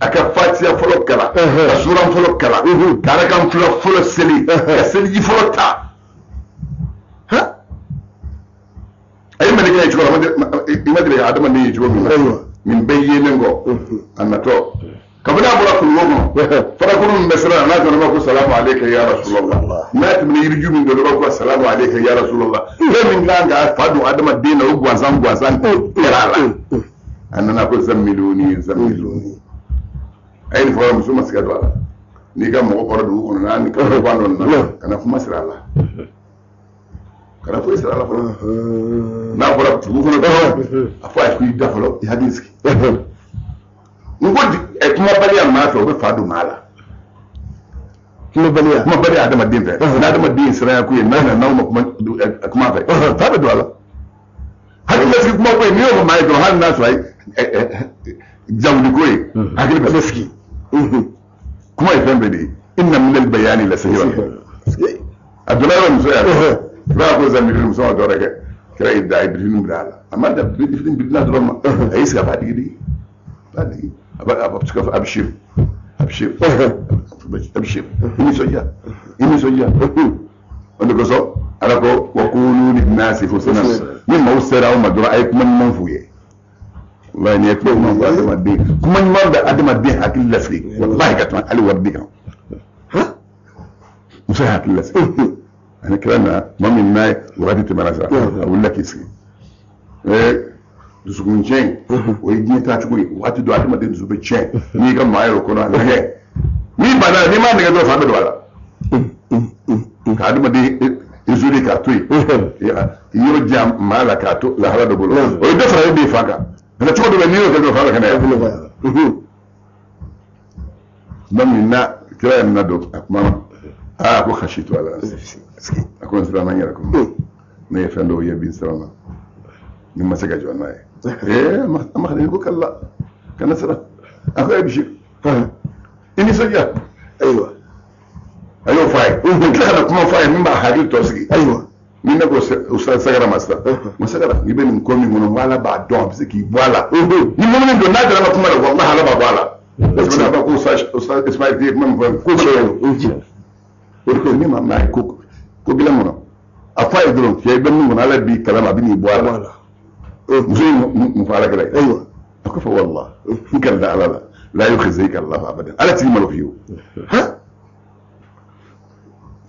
A ka fatiya fɔlɔ kalan, ka suran fɔlɔ kalan, ka arakan fila fɔlɔ seli, ka seliji fɔlɔ ta. A ye mɛlɛkɛ ye cogo la, i ma deli ka adamaden ye cogo min na, nin bɛɛ yelen kɔ, a natɔ kabini a bɔra kuluwo kɔnɔ, farakuru min bɛ sira la, n'a donna b'a ko salamu aleyka ya rasulallah, n'a tɛmɛna yiriju min dɔ b'a ko salamu aleyka ya rasulallah, fɛn min kan k'a fa don adamaden na, o gansan gansan kɛra a la. A nana ko zammiluni zammiluni. A ye nin fɔ, muso ma siga don a la. N'i ka mɔgɔ bɔra dugu kɔnɔ, n'a ni kaban dɔ nana, kana kuma sira a la, kana foyi sira a la fɔlɔ. N'a bɔra dugu kɔnɔ dɔrɔn, a fɔ a ye ko i da fɔlɔ, i hakili sigi. N ko kumabaliya maa fɛ, o bɛ fa don maa la. Kumabaliya. Kumabaliya adamaden fɛ, n'adamaden ye siranya ko ye, n'a nana n'aw ma kuma kuma fɛ, fa bɛ don a la. Hakililasigi kuma ko ye, n'i y'o fɔ maa ye dɔrɔn, hali n'a sɔrɔ a ye jawuli ko ye, hakili bɛ sigi. Kuma ye fɛn bɛɛ de ye. Inna minal bayani la sihran. A donna yɔrɔ muso y'a fɔ, i b'a ko zamiri, muso ma dɔwɛrɛ kɛ, kira y'i da, a ye birifini bila a la. A ma da birifini bila dɔrɔn ma, a y'i sigi, a b'a digi digi, a b'a digi, a bɛ se ka fɔ abshir abshir abshir, i nisɔndiya, i nisɔndiya. O de kosɔn Ala ko wa qulu linnasi husna. Ni maaw sera aw ma dɔrɔn, a ye kuma ɲuman f'u ye. Walahi, n'i ye kuma ɲuman fɔ adamaden, kuma ɲuman bɛ adamaden hakili lasigi, walahi, ka tɛmɛ hali wari di kan. Muso ye hakili lasigi. Ani kira na tuma min n'a ye wagati tɛmɛna sa, a wulila k'i sigi. Dusukun tiɲɛ, o ye diɲɛ taacogo ye. Waati dɔ adamaden dusu bɛ tiɲɛ. N'i ka maa yɛrɛ kɔnɔ, a lajɛ, n'i banna, n'i m'a nɛgɛ dɔrɔn, fa bɛ don a la ka adamaden isolé k'a to yen, yɔrɔ jan maa la, k'a to lahala dɔ bolo, o ye dɔ fara e den fa kan. Nka cogo dɔ bɛ, n'i y'o kɛ dɔrɔn, fa bɛ kɛnɛya. Tuma min na kira yɛrɛ na don a kuma ma, aa, ko khashitu ala nafsi, a ko n siranna n yɛrɛ kɔnɔ, ne ye fɛn dɔw ye bi, n siranna, ni ma se ka jɔ n'a ye. Ee, a ma ko kalla, kana siran. A ko abshir, i nisɔndiya. Ayiwa. A y'o fɔ a ye, i tila ka na kuma fɔ a ye min b'a hakili tɔ sigi. Ayiwa. Ni ne ko sagara ma sisan, ma sagara, n'i bɛ nin ko min kɔnɔ, n ko Ala b'a dɔn, a bɛ se k'i bɔ a la. Ni mɔgɔ don n'a dara kuma la, walahi, Ala b'a bɔ a la. Parce que n'a ko Ustaz Ismaël ye kuma min fɔ, ko tiɲɛ don. O de ko ne ma maa ye ko ko gɛlɛn kɔnɔ, a fɔ a ye dɔrɔn, cɛ, i bɛ min kɔnɔ, Ala b'i kalama, a bɛ n'i bɔ a la. Muso ye mun fɔ Ala kira ye? Ayiwa. A ko fɔ wallah, n kɛra da Ala la, la yukhzika Allahu abadan, Ala t'i malo fiyewu.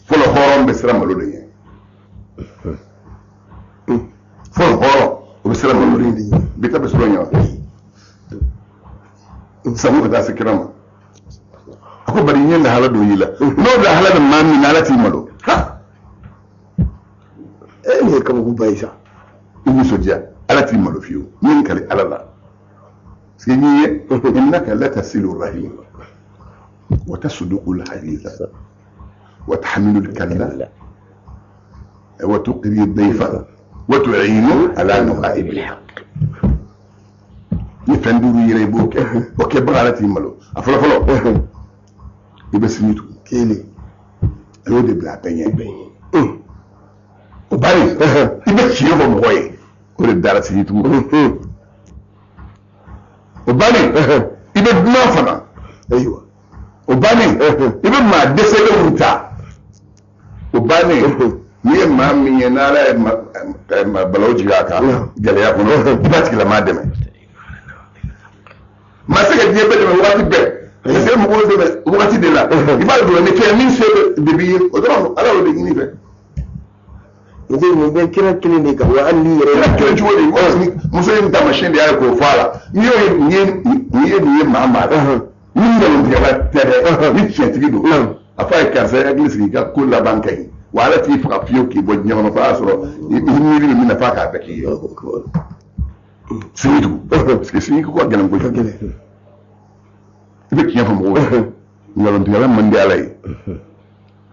Fɔlɔ hɔrɔn bɛ siran malo de ɲɛ. Fɔlɔ hɔrɔn, o bɛ siran malo de ɲɛ. Bi ta bɛ sɔrɔ ɲɛ wa sango ka taa se kira ma. A ko bari n ye lahala dɔ y'i la, n'o lahala bɛ maa min na, Ala t'i malo. E, nin ye kabakoba ye sa. I nisɔndiya, Ala t'i malo fiyewu. N ye n kali Ala la, parce que n'i ye innaka latasilu rahim wa tasduqu lhaditha wa tahmilu lkalla wa tuqri dayfa wa tu'inu ala nawaibi lhaq. Ni fɛn duuru yɛrɛ, i b'o kɛ, o kɛ baga, Ala t'i malo. A fɔlɔ fɔlɔ, i bɛ sinji tugu. Kelen. A y'o de bila a bɛɛ ɲɛ. O bari i bɛ tiɲɛ fɔ mɔgɔ ye, o de dara sinji tugu. O bannen, i bɛ dunan fana. Ayiwa. O bannen, i bɛ maa dɛsɛlenw ta. O bannen, n'i ye maa min ye n'Ala ye balawu jigin a kan gɛlɛya kɔnɔ, i b'a tigilamaa dɛmɛ. Maa se ka diɲɛ bɛɛ dɛmɛ waati bɛɛ, parce que mɔgɔw dɛmɛ wagati de la, i b'a dɔn ni fɛn min se de b'i ye, o dɔrɔn, Ala y'o de ɲini i fɛ. Nin tɛ nin bɛ kira kelen de kan wa, hali n'i yɛrɛ Kira kɛlɛ cogo di? Muso in taamasiyɛn de y'a ye k'o fɔ a la. N'i y'o ye, n'i ye nin ye maa maa la, ni nkalontigɛla tɛ dɛ, ni tiɲɛtigi don, a fɔ a ye karisa, i hakili sigi, i ka ko laban ka ɲi wa, Ala t'i faga fiyewu k'i bɔ diɲɛ kɔnɔ f'a y'a sɔrɔ i miiri bɛ min na, f'a k'a bɛɛ k'i ye. Sinji tugu, parce que sinji ko ka gɛlɛn kojugu. I bɛ tiɲɛ fɔ mɔgɔw ye, nkalontigɛla man di Ala ye.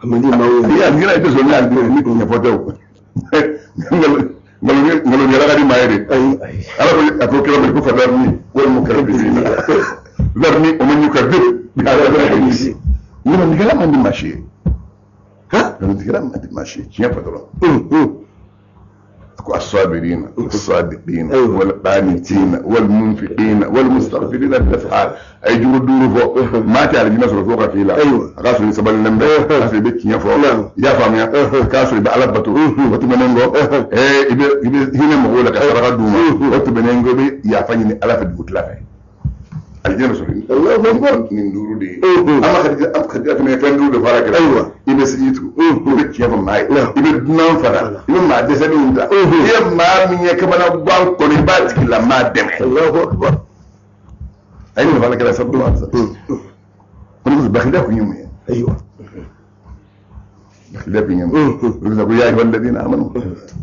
A man di maa ye. I y'a kira, i tɛ sɔn ne hakili ni tiɲɛ fɔ tɛ o. Nkalontigɛla ka di maa ye de. Ala ko, a ko kira ma ko fadharni wal mukaththibina, dharni wa man yukadhib bi. Nkalontigɛla man di maa si ye. Nkalontigɛla man di maa si ye. Tiɲɛ fɔ dɔrɔn. A ko As-sabirina was-sadiqina wal-qanitina wal-munfiqina wal-mustaghfirina bil-ashar. A ye juru duuru fɔ, maa tɛ alijinɛ sɔrɔ fo ka k'i la. A k'a sɔrɔ i sabalilen bɛ, a k'a sɔrɔ i bɛ tiɲɛ fɔ, i y'a faamuya, a k'a sɔrɔ i bɛ Ala bato. O tɛmɛnen kɔ, i bɛ hinɛ mɔgɔw la ka saraka d'u ma. O tɛmɛnen kɔ, i bɛ yafa ɲini Ala fɛ dugutila fɛ. Alijinɛ bɛ sɔrɔ nin duuru de ye. An ma Khadija fana ye fɛn duuru de fara kɛrɛ. I bɛ siji tugu, i bɛ tiɲɛ fɔ maa ye, i bɛ dunan fara, i bɛ maa dɛsɛlenw ta, i ye maa min ye kamana gan kɔnɔ, i b'a tigilamaa dɛmɛ. A ye nin fana kɛra sabu la. Ko ne ko bakiliya kun ye mun ye? Bakiliya kun ye mun ye? O ko ya ayyuhal ladina amanu,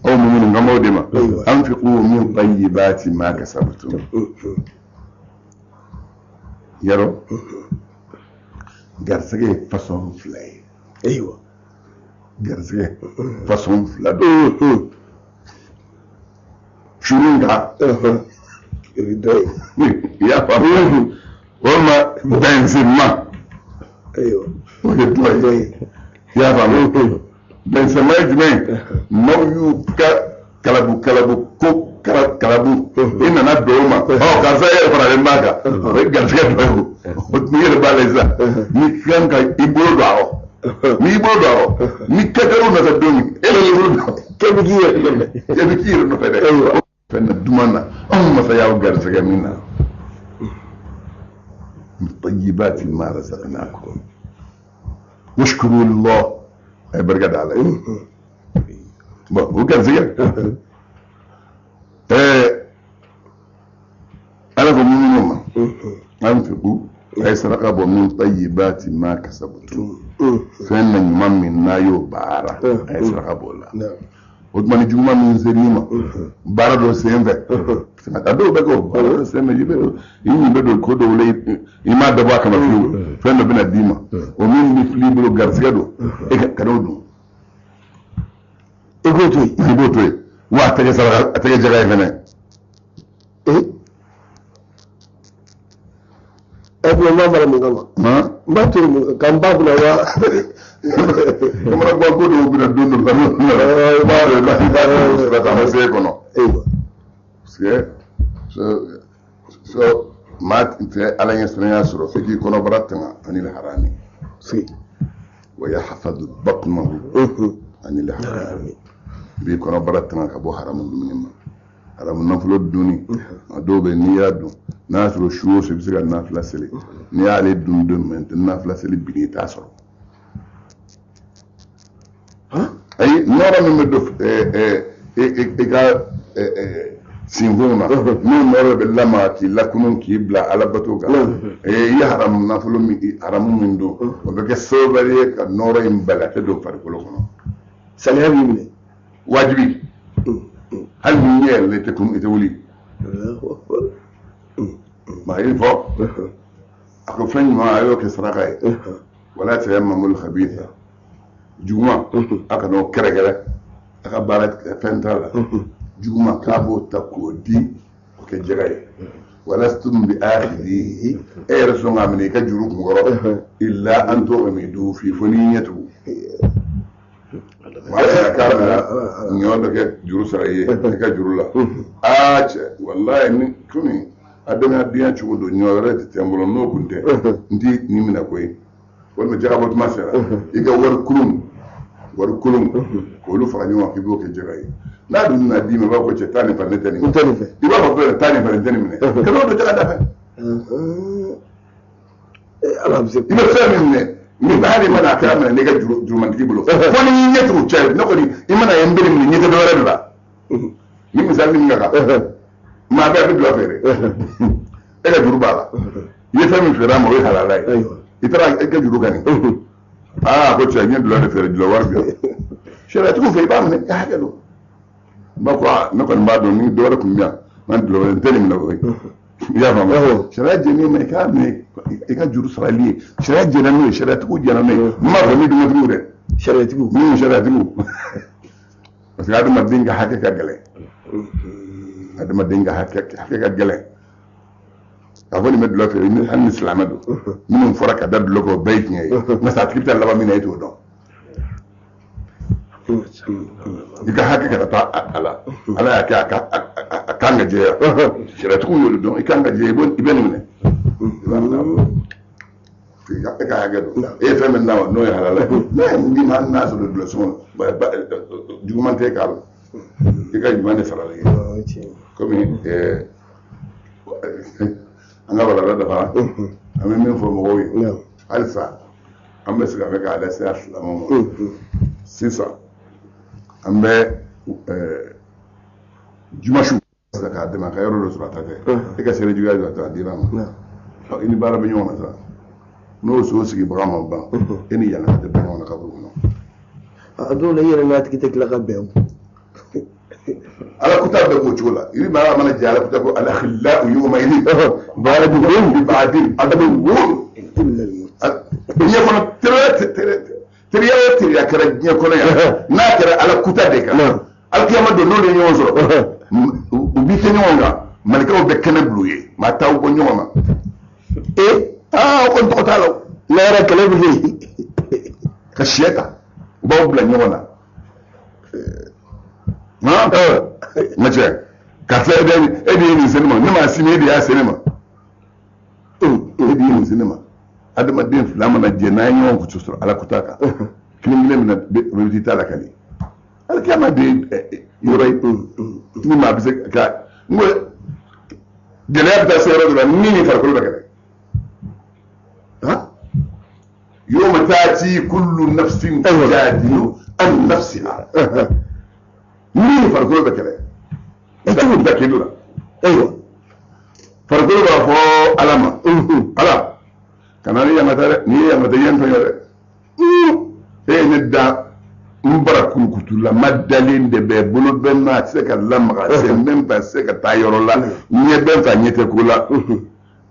aw mu'minun kan b'aw de ma, anfiqu min tayyibati ma kasabtum. Yarɔ, garisɛgɛ ye façon fila ye. Garisɛgɛ façon fila don. Cunni kan. I y'a faamu, walima bɛnsenma. O ye dɔ ye. I y'a faamu, bɛnsenma ye jumɛn ye? Maaw y'u ka kalabu kalabu ko kalabu, i nana bɛn o ma, ɔ karisa e yɛrɛ faralen b'a kan, o ye garisɛgɛ dɔ ye. O n'i yɛrɛ b'a la sisan, n'i kan ka i bolo don a rɔ, n'i bolo don a rɔ, ni kɛkɛrɛw nɔfɛ don min, e b'i bolo don, k'e bɛ k'i yɛrɛ nɔfɛ, e bɛ k'i yɛrɛ nɔfɛ dɛ. Fɛn na duman na, anw masa y'aw garisɛgɛ min na, tayyibati ma razaqnakum washkuru lillah, a ye barika da Ala ye. Bon, o garisɛgɛ, Ala ko minnu ma, anfiqu, a ye saraka bɔ, min tayyibati ma kasabtum, fɛn na ɲuman min n'a y'o baara, a ye saraka bɔ o la. O tuma ni juguman min ser'i ma baara dɔ sen fɛ, a dɔw bɛ kɛ o baara dɔ sen fɛ, i bɛ i ɲin bɛ don ko dɔw la, i m'a dabɔ a kama fiyewu, fɛn dɔ bɛna d'i ma, o min bɛ fili i bolo, garisɛgɛ don, e ka n'o dun. I k'o to yen. I b'o to yen, wa a tɛ kɛ saraka, a tɛ kɛ jaga ye fɛnɛ. Ɛ n b'a fara mun kama? N b'a to yen ka n ba kunna wa. Kamana gan ko dɔw bɛna don dɔ la, i b'a dɔn, i b'a dɔn, sira t'a ma se e kɔnɔ. Parce que so maa tɛ Ala ɲɛ siranya sɔrɔ fo k'i kɔnɔbara tanga anil harami. Wa yahfadu batnahu anil harami. I b'i kɔnɔbara tanga ka bɔ haramu dumuni ma. Haramu nafolo dunni, a dɔw bɛ, n'i y'a dun, n'a y'a sɔrɔ su o su i bɛ se ka nafila seli, n'i y'ale dun don min na, nafila seli bin, i t'a sɔrɔ. Ayi, nɔrɔ min bɛ don i ka sinfonw na, n'o nɔrɔ bɛ lamaga k'i lakunun k'i bila alabato kan, i ye haramu nafolo min, haramu min dun, o bɛ kɛ sababu ye ka nɔrɔ in bali, a tɛ don farikolo kɔnɔ. Saliya b'i minɛ. Wajibi. Hali ni ɲɛ yɛlɛlen tɛ kun, i tɛ wuli. Maa ye fɔ, a ko fɛn ɲuman, a y'o kɛ saraka ye. Wala tayammamul khabitha, juguman, a kana o kɛrɛkɛrɛ, a ka baara fɛn t'a la. Juguman, k'a b'o ta k'o di, o kɛ jaga ye. Walastum bi akhidhihi, e yɛrɛ sɔn k'a minɛ i ka juru kunkɔrɔ, illa an tughmidu fi, fo n'i ɲɛ tugu. Maa sera k'a minɛ ɲɔ dɔ kɛ juru sara i ye i ka juru la. Aa cɛ, walayi, ni komi adamadenya cogo don, ɲɔ wɛrɛ tɛ n bolo, n'o kun tɛ n ti nin minɛ koyi. Walima jagabɔ tuma sera, i ka wari kolon, wari kolon k'olu fara ɲɔgɔn kan k'i b'o kɛ jaga ye. N'a dun nana d'i ma, i b'a fɔ cɛ, taa nin fara, ne tɛ nin minɛ. I b'a fɔ bɛɛ, taa nin fara, n tɛ nin minɛ, ka n'o don jaga da fɛ. I bɛ fɛn min minɛ ni hali mana a kɛra minɛ n'i ka jurumantigi bolo, fo n'i y'i ɲɛ tugu cɛ, ne kɔni i mana ye n bɛ nin minɛ, ɲɛ tɛ dɔ wɛrɛ de la. Ni misali min ka kan, maa bɛɛ a bɛ dulɔ feere, e ka juru b'a la, i ye fɛn min feere a ma, o ye halala ye. I taara e ka juru ka nin, aa ko cɛ, n ye dulɔ de feere, dulɔ wari bi yan. Sariyatigiw fɛ, i b'a minɛ, i hakɛ don. N b'a fɔ, ne kɔni b'a dɔn ni dɔ wɛrɛ tun bɛ yan, n dulɔ wɛrɛ n tɛ nin minɛ koyi. I y'a faamu, sariya jɛnni ma, i k'a minɛ i ka juru sarali ye. Sariya jɛnna n'o ye, sariyatigiw jɛnna n'o ye. N m'a fɔ ni dunatigiw dɛ. Sariyatigiw. Minnu sariyatigiw. Parce que adamaden ka hakɛ ka gɛlɛn. Adamaden ka hakɛ ka gɛlɛn. K'a fɔ nin bɛ dulɔ feere, hali ni silamɛ don, minnu fɔra ka da dulɔ kan, o bɛɛ ye tiɲɛ ye. Nka a tigi bɛ taa laban min na, e t'o dɔn. I ka hakɛ kana taa a la. Ala y'a kɛ a ka a kan ka jɛya. Sariatigiw y'o de dɔn, i kan ka jɛya, i bɛ nin minɛ. I b'a minɛ e ka hakɛ don. E ye fɛn min d'a ma n'o ye halala ye, n'a ye nin d'i ma, hali n'a sɔrɔ dulɔ sɔngɔ juguman tɛ k'a la, i ka ɲuman de sarala i ye. Komi an ka walanda dafara, an bɛ min fɔ mɔgɔw ye halisa, an bɛ segin a fɛ k'a lase a silamɛw ma sisan, an bɛ jumasu k'a dɛmɛ a ka yɔrɔ dɔ sɔrɔ, a ta tɛ, e ka seri juguya jɔ a dira ma, i ni baara bɛ ɲɔgɔn na sa, n'o so sigibaga ma ban, e ni yɛlɛma tɛ bɔ ɲɔgɔn na kaburu kɔnɔ. A dɔw la, i yɛrɛ n'a tigi tɛ tila ka bɛn. Ala kuta bɛ k'o cogo la. I maa mana jɛ ala kuta ko al-akhillau yawma idhin ba'duhum li ba'din aduwwun. Diɲɛ kɔnɔ, teriya o teriya kɛra diɲɛ kɔnɔ yan, n'a kɛra ala kuta de kan, alikiyama don, n'olu ye ɲɔgɔn sɔrɔ, u b'i kɛ ɲɔgɔn kan, malikaw bɛ kɛnɛ bil'u ye, maa t'aw bɔ ɲɔgɔn na. E aa, o kɔni tɔgɔ t'a la o. Ne yɛrɛ kɛlɛ bɛ kɛ yen. Ka sɛ ta, u b'aw bila ɲɔgɔn na. Han, n ka cɛ, karisa, e de ye nin se ne ma, ne m'a sini, e de y'a se ne ma, e de ye nin se ne ma. Adamaden fila mana jɛ, n'a ye ɲɔgɔn kutu sɔrɔ ala kuta kan, kelen kelen bɛna bɛ t'i ta lakali. Alikiyama de ye yɔrɔ ye ni maa bɛ se ka n ko gɛlɛya bɛ taa se yɔrɔ dɔ la, ni farikolo bɛ kɛlɛ. Han. Yawma ta'ti kullu nafsin tujadilu an nafsiha, ni farikolo bɛ kɛlɛ, e cogo bɛ taa kiri la. Ayiwa. Farikolo b'a fɔ ala ma: ala, kana ne yamata dɛ, n'i ye yamata, i ye n tɔɲɔ dɛ. E ye ne da, n bara kurukutulama dalen de bɛ bolo bɛ n na, a tɛ se ka lamaga, sen bɛ n fɛ, a tɛ se ka taa yɔrɔ la, ɲɛ bɛ n fɛ, a ɲɛ tɛ ko la.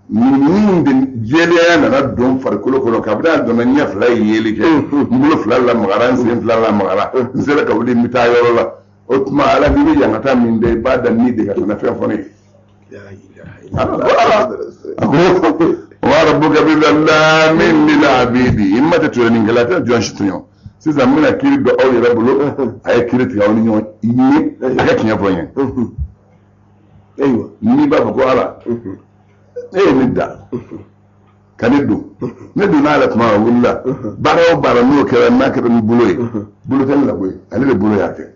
Nin de jɛlenya nana don farikolo kɔnɔ. Kabini a donna, ɲɛ fila ye yeli kɛ, n bolo fila lamagara, n sen fila lamagara, n sera ka wuli, n bɛ taa yɔrɔ la. O tuma ala, n'i bɛ yankata min da, i b'a da ni de ka kana fɛn fɔ ne ye. A ko wa rabbuka bizallamin lil abidi, i ma tɛ tɔɲɔnikɛla tɛ jɔn si tɔɲɔ. Sisan n bɛna kiiri don aw yɛrɛ bolo, a ye kiiri tigɛ aw ni ɲɔgɔn ye, a ka tiɲɛ fɔ n ye. Ayiwa. N'i b'a fɔ ko ala, e ye ne da ka ne don, ne donna a la tuma a wulila, baara o baara n'o kɛra, n'a kɛra ni bolo ye, bolo tɛ ne la koyi, ale de bolo y'a kɛ.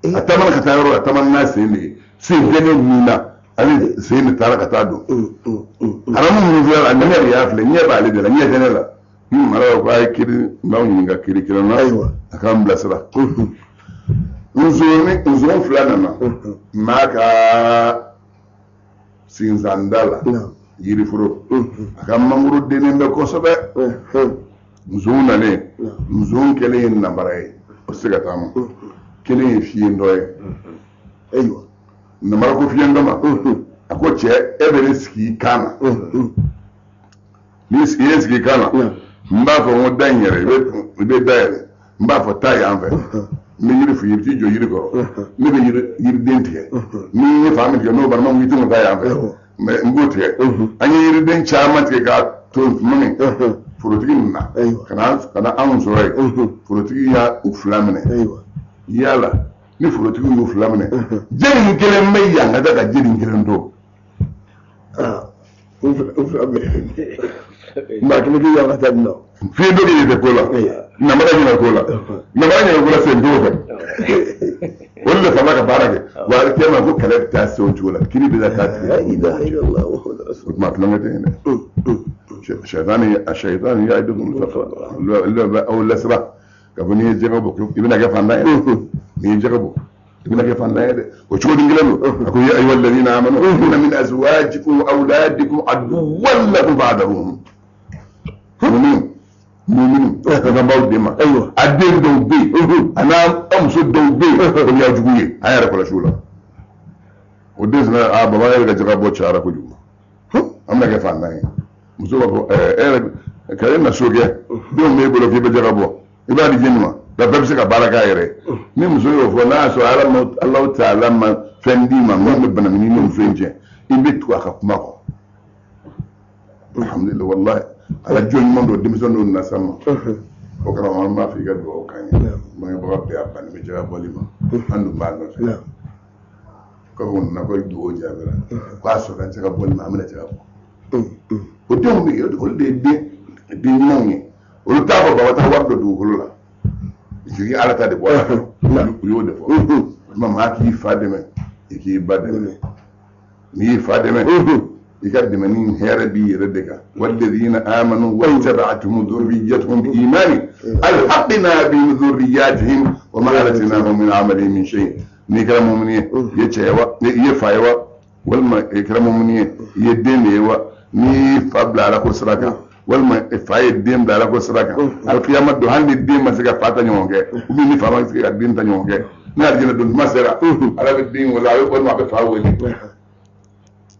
A taamana ka taa yɔrɔ la, a taamana n'a sen de ye, sen tɛ ne min na, ale sen de taara ka taa don. Haramu minnu filɛ la, ɲɛ de y'a filɛ, ɲɛ b'ale de la, ɲɛ tɛ ne la. Ala ko a ye kiiri, n b'aw ɲininka kiiri kelen na, a k'an bilasira. Nson ni nson fila nana n'a ka sinsanda la, yiriforo, a ka mangoro dennen bɛ kosɛbɛ. Nson nalen, nson kelen ye nabara ye, o tɛ se ka taama, kelen ye fiyentɔ ye. Ayiwa. Namara ko fiyentɔ ma, a ko cɛ, e bɛ ne sigi i kan na, ni i ye sigi i kan na, n b'a fɔ n ko da in yɛrɛ, i bɛ da yɛlɛ, n b'a fɔ taa yan fɛ, n bɛ yiri f'i ye, i bɛ t'i jɔ yiri kɔrɔ, ne bɛ yiriden tigɛ, ni n ye fan min tigɛ n'o banna, n ko i tɛ taa yan fɛ, mɛ n b'o tigɛ. An ye yiriden caman tigɛ k'a to tuma min, forotigi nana ka na anw sɔrɔ yen, forotigi y'a u fila minɛ. Yala ni forotigi y'u fila minɛ, jɛni kelen bɛ yan ka taa ka jɛni kelen to? Maa kelen bɛ yan ka taa nin na. Fiɲɛ dɔ de tɛ ko la, namara ɲinɛ ko la, namara ɲinɛ ko la, sen t'o fɛ, olu de fanga ka baara kɛ. Wa alikiyama ko kɛlɛ bɛ taa se o cogo la, kiri bɛ taa tigɛ. O tuma tulonkɛ tɛ yen dɛ. Sɛtani, a sɛtani ya'idukum al-faqr, bɛ aw lasira ka fɔ n'i ye jɛgɛ bɔ, i bɛna kɛ fantan ye, n'i ye jɛgɛ bɔ, i bɛna kɛ fantan ye dɛ. O cogo ni kelen don. A ko ya ayyuha alladhina amanu inna min azwajikum wa awladikum aduwwan lakum fa'dharuhum. Muminu, muminu, an b'aw den ma, a den dɔw bɛ yen, a n'a muso dɔw bɛ yen, o y'aw jugu ye, a yɛrɛ kɔlɔsi o la. O den fana, a baba yɛrɛ ka jɛgɛ bɔ cayara kojugu, an bɛna kɛ fantan ye. Muso b'a fɔ e yɛrɛ ka e na so kɛ, denw b'e bolo k'i bɛ jɛgɛ bɔ, i b'a di jɛni ma, nka bɛɛ bɛ se ka baara k'a yɛrɛ ye. Ni muso y'o fɔ, n'a y'a sɔrɔ ala ma, Alahu taala ma fɛn d'i ma min bɛ banamini ni muso in cɛ, i bɛ tugu a ka kuma kɔ. Alhamdulilayi, walahi, ala jɔn ɲuman dɔ, denmisɛnnin dɔw nana s'an ma. O karamɔgɔ, an b'a fɔ i ka dugawu k'an ye. Bangebaga bɛɛ a bannen bɛ jaga bɔli ma, an dun b'a nɔfɛ. Kɔfɛ u nana ko dugawu jaabira, k'a sɔrɔ jaga bɔli ma, an bɛna jaga bɔ. O denw bɛ yen, olu de ye den den ɲumanw ye. Olu t'a fɔ baba taa wari don dugukolo la, jigi ala ta de bɔ a la. U y'o de fɔ. O tuma, maa k'i fa dɛmɛ, i k'i ba dɛmɛ. N'i y'i fa dɛmɛ, i ka dɛmɛ ni hɛrɛ b'i yɛrɛ de kan. Walladhina amanu wattaba'atuhum dhurriyyatuhum bi imani alhaqna bi dhurriyyatihim wa ma alatnahum min amalihim min shay. N'i kɛra mumini ye, i ye cɛ ye wa, i ye fa ye wa, walima i kɛra mumini ye, i ye den de ye wa, n'i y'i fa bila ala ko sira kan, walima fa ye den bila ala ko sira kan, alikiyama don, hali ni den ma se ka fa ta ɲɔgɔn kɛ, ou bien ni fa ma se ka den ta ɲɔgɔn kɛ, ni alijinɛ don tuma sera, ala bɛ den wele, a bɛ walima a bɛ fa wele.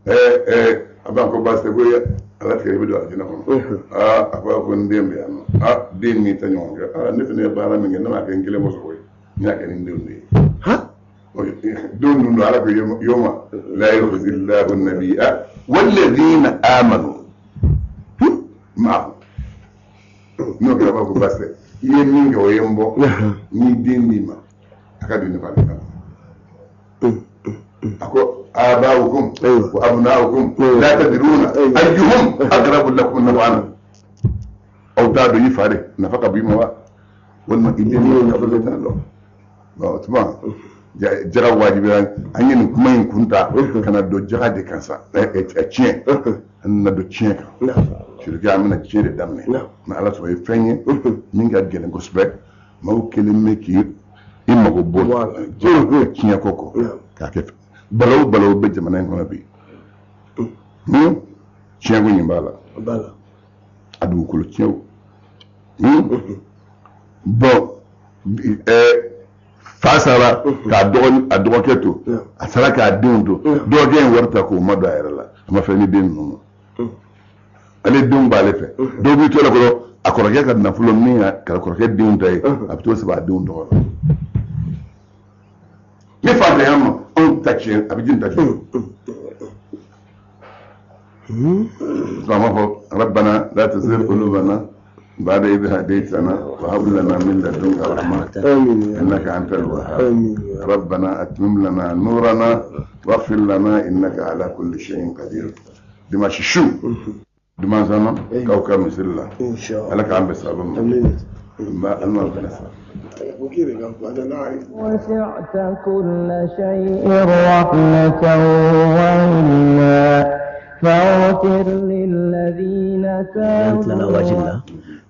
Ɛɛ ɛɛ, a b'a ko baasi tɛ, ko ala tigɛ, i bɛ don alijinɛ kɔnɔ. Aa, a ko n den bɛ yan nɔ. Aa, den m'i ta ɲɔgɔn kɛ. Aa, ne fana ye baara min kɛ, ne m'a kɛ n kelen kosɔn koyi, n y'a kɛ ni n denw de ye. Don dun don, ala ko yawma la yukhzi llahu nabiyya walladhina amanu ma'ahu. N'o kɛra, b'a ko baasi tɛ, i ye min kɛ, o ye n bɔ, n y'i den d'i ma, a ka don ne fa la. A ko aba'ukum wa abna'ukum la tadruna ayyuhum aqrabu lakum naf'an. Aw t'a dɔn i fa de nafa ka bon i ma wa, walima i den nafa ka t'a dɔn. O tuma, jaga wajibiyara. An ye nin kuma in kun ta ka na don jaga de kan sa, tiɲɛ, an nana don tiɲɛ kan. Surtout an bɛna tiɲɛ de daminɛ. Ni ala sɔrɔ, ye fɛn ye min ka gɛlɛn kosɛbɛ. Maaw kelen bɛ k'i i mago bɔ tiɲɛ ko kɔ k'a kɛ balawu balawu bɛ jamana in kɔnɔ bi. Tiɲɛ ko nin b'a la, a dugukolo tiɲɛw. Bɔn, fa sara k'a dɔgɔnin, a dɔgɔkɛ to, a sara k'a denw to. Dɔgɔkɛ in wari ta k'o ma don a yɛrɛ la, a ma fɛn ni den ninnu ma. Ale denw b'ale fɛ, dɔw b'i to la kɔrɔ, a kɔrɔkɛ ka nafolo min y'a ka kɔrɔkɛ denw ta ye, a bɛ t'o sɛbɛn a denw tɔgɔ la. Ni fantanya ma anw ta tiɲɛ, a bɛ jini ta tiɲɛ. An b'a fɔ rabbana la tuzigh qulubana ba'da idh hadaytana wa hab lana min ladunka rahma innaka antal wahhab rabbana atmim lana nurana waghfir lana innaka ala kulli shay'in qadir. Dimanche su, dimanche na k'aw ka misiri la. Ala k'an bɛn sababa ma. N b'a alima fana sa. وسعت كل شيء رحمة وعلما فاغفر للذين N'an tilala waati تابوا la,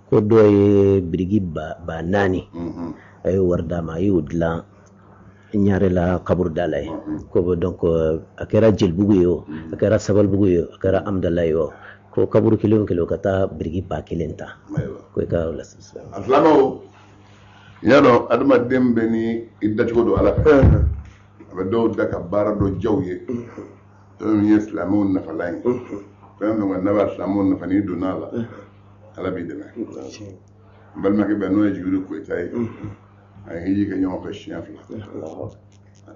ko dɔ ye biriki 4000, a y'o wari d'a ma, a y'o dilan Ɲarela kaburuda la ye. Ko bon, donc a kɛra Jelibugu ye o, a kɛra Sabalibugu ye o, a kɛra Amudala ye o, ko kaburu kelen o kelen, o ka taa biriki 1000 ta. Ko i ka o la sisan. A filanan, i y'a dɔn, adamaden bɛ ni i dacogo don ala fɛ. A bɛ dɔw da ka baara dɔ jaw ye, fɛn min ye silamɛw nafalan ye, fɛn fɛn kɔni n'a b'a silamɛw nafa, n'i donna a la, ala b'i dɛmɛ. N balimakɛ bɛ, n'o ye Jibiri Koyita ye, a ye hiji kɛ ɲɔgɔn fɛ siɲɛ 2.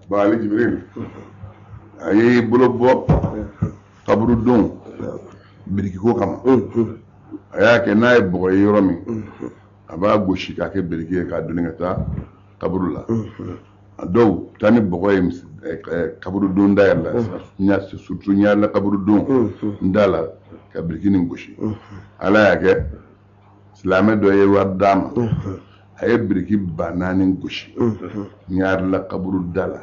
Bon, ale Jibiri, a y'i bolo bɔ kaburudon birikiko kama. A y'a kɛ n'a ye bɔgɔ ye yɔrɔ min, a b'a gosi k'a kɛ biriki ye k'a doni ka taa kaburu la. A dɔw taa ni bɔgɔ ye kaburudon da yɛrɛ la, surtout Ɲarela kaburudon da la, ka biriki nin gosi. Ala y'a kɛ silamɛ dɔ ye wari d'a ma, a ye biriki 4000 gosi Ɲarela kaburu da la.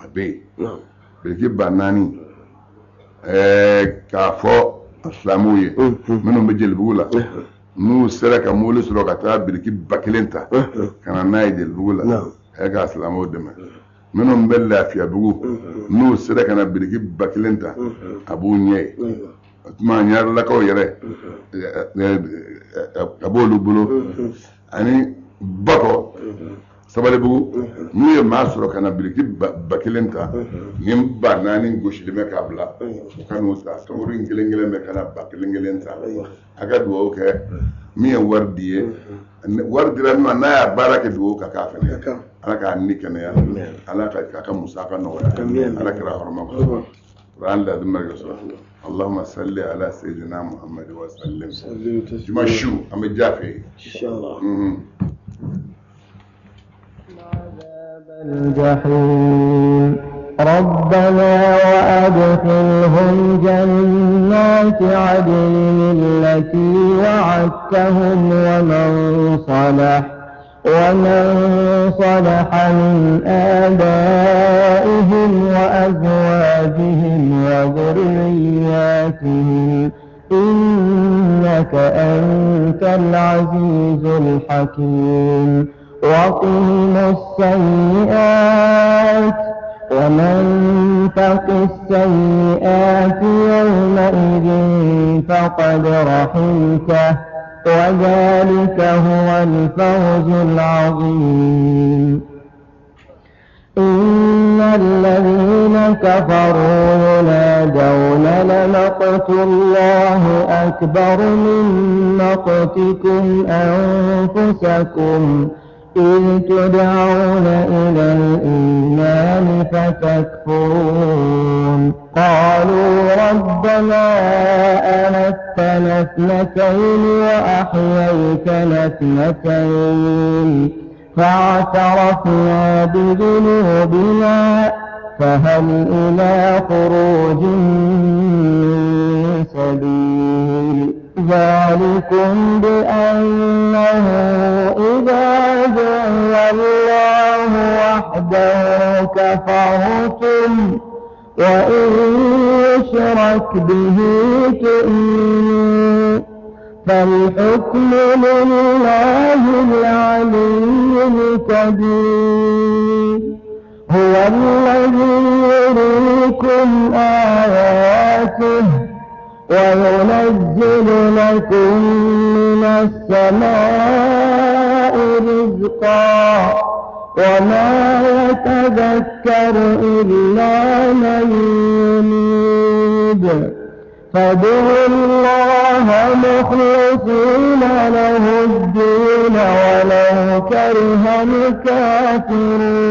A bɛ yen, biriki 4000. K'a fɔ a silamɛw ye minnu bɛ Jelibugu la, n'u sera ka mobili sɔrɔ ka taa biriki 1000 ta ka na n'a ye Jelibugu la, a ye k'a silamɛw dɛmɛ. Minnu bɛ Lafiyabugu, n'u sera ka na biriki 1000 ta, a b'u ɲɛ ye. O tuma, Ɲarelakaw yɛrɛ, a b'olu bolo, ani Bakɔ, Sabalibugu, n'u ye maa sɔrɔ ka na biriki 1000 ta, ni 4000 gosilen bɛ k'a bila, u ka n'o ta. Kaburu in kelen kelen bɛ ka na 1000 kelen ta. A ka dugawu kɛ min ye wari di ye, wari dira min ma, n'a y'a baara kɛ, dugawu ka k'a fɛnɛ. Ala k'a ni kɛnɛya, ala ka k'a ka musaka nɔgɔya, ala kɛra hɔrɔma kɔnɔ. Kuran ladin barika sɔrɔ. Allahumma salli ala sayyidina Muhammad wa sallim. Juma su an bɛ ja fɛ yen. Inshallah. الجحيم ربنا وأدخلهم جنات عدن التي وعدتهم ومن صلح من آبائهم وأزواجهم وذرياتهم إنك أنت العزيز الحكيم. وقهم السيئات ومن تق السيئات يومئذ فقد رحمته وذلك هو الفوز العظيم. إن الذين كفروا ينادون لمقت الله أكبر من مقتكم أنفسكم إذ تدعون إلى الإيمان فتكفرون. قالوا ربنا أمتنا اثنتين وأحييتنا اثنتين فاعترفنا بذنوبنا فهل إلى خروج من سبيل. ذلكم بأنه إذا دعي الله وحده كفرتم وإن يشرك به تؤمنوا. فالحكم لله العلي الكبير. هو الذي يريكم آياته وينزل لكم من السماء رزقا وما يتذكر إلا من ينيب. فادعوا الله مخلصين له الدين ولو كره الكافرون.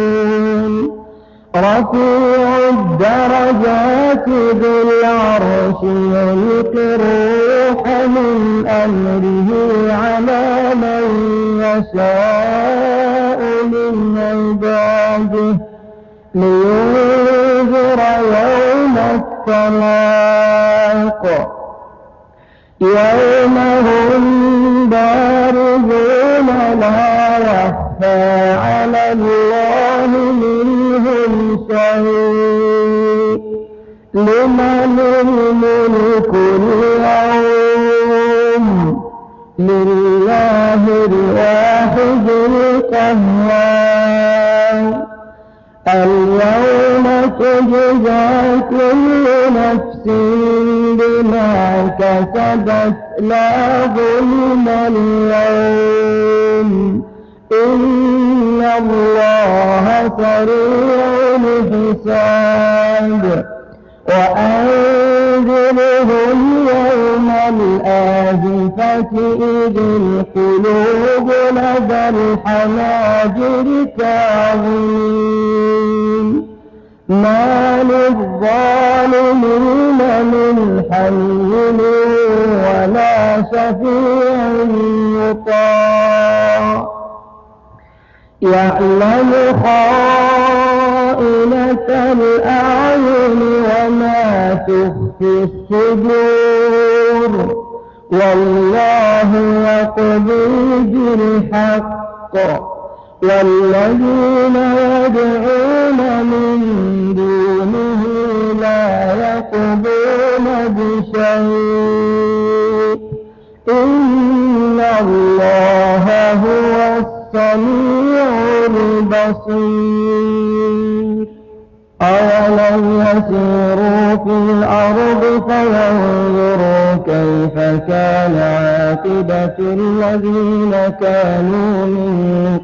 رفيع الدرجات ذو العرش يلقي الروح من أمره على من يشاء من عباده لينذر يوم التلاق. يوم هم بارزون لا يخفى على الله منهم شيء. لمن الملك اليوم؟ لله الواحد القهار. اليوم تجزى كل نفس بما كسبت لا ظلم اليوم إن الله سريع الحساب. وأنذرهم يوم الآزفة إذ القلوب لدى الحناجر كاظمين. ما للظالمين من حميم ولا شفيع يطاع. يعلم خائنة الأعين وما تخفي الصدور. والله يقضي بالحق. والذين يدعون من دونه لا يقضون بشيء إن الله هو السميع البصير. أولم يسيروا في الأرض فينظروا كيف كان عاقبة الذين كانوا من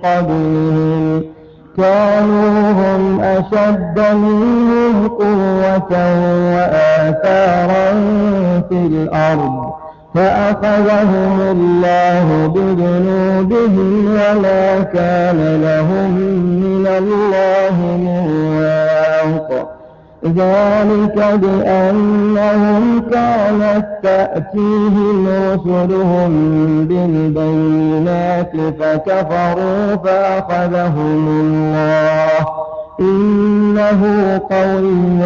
قبلهم. كانوا هم أشد منهم قوة وآثارا في الأرض فأخذهم الله بذنوبهم وما كان لهم من الله من واق. ذلك بأنهم كانت تأتيهم رسلهم بالبينات فكفروا فأخذهم الله إنه قوي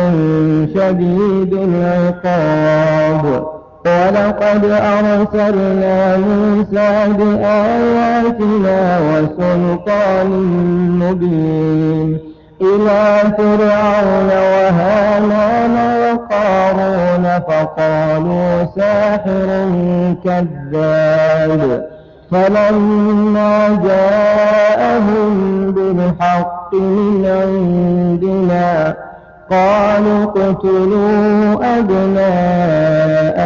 شديد العقاب. ولقد أرسلنا موسى بآياتنا وسلطان مبين إلى فرعون وهامان وقارون فقالوا ساحر كذاب. فلما جاءهم بالحق من عندنا قالوا اقتلوا أبناء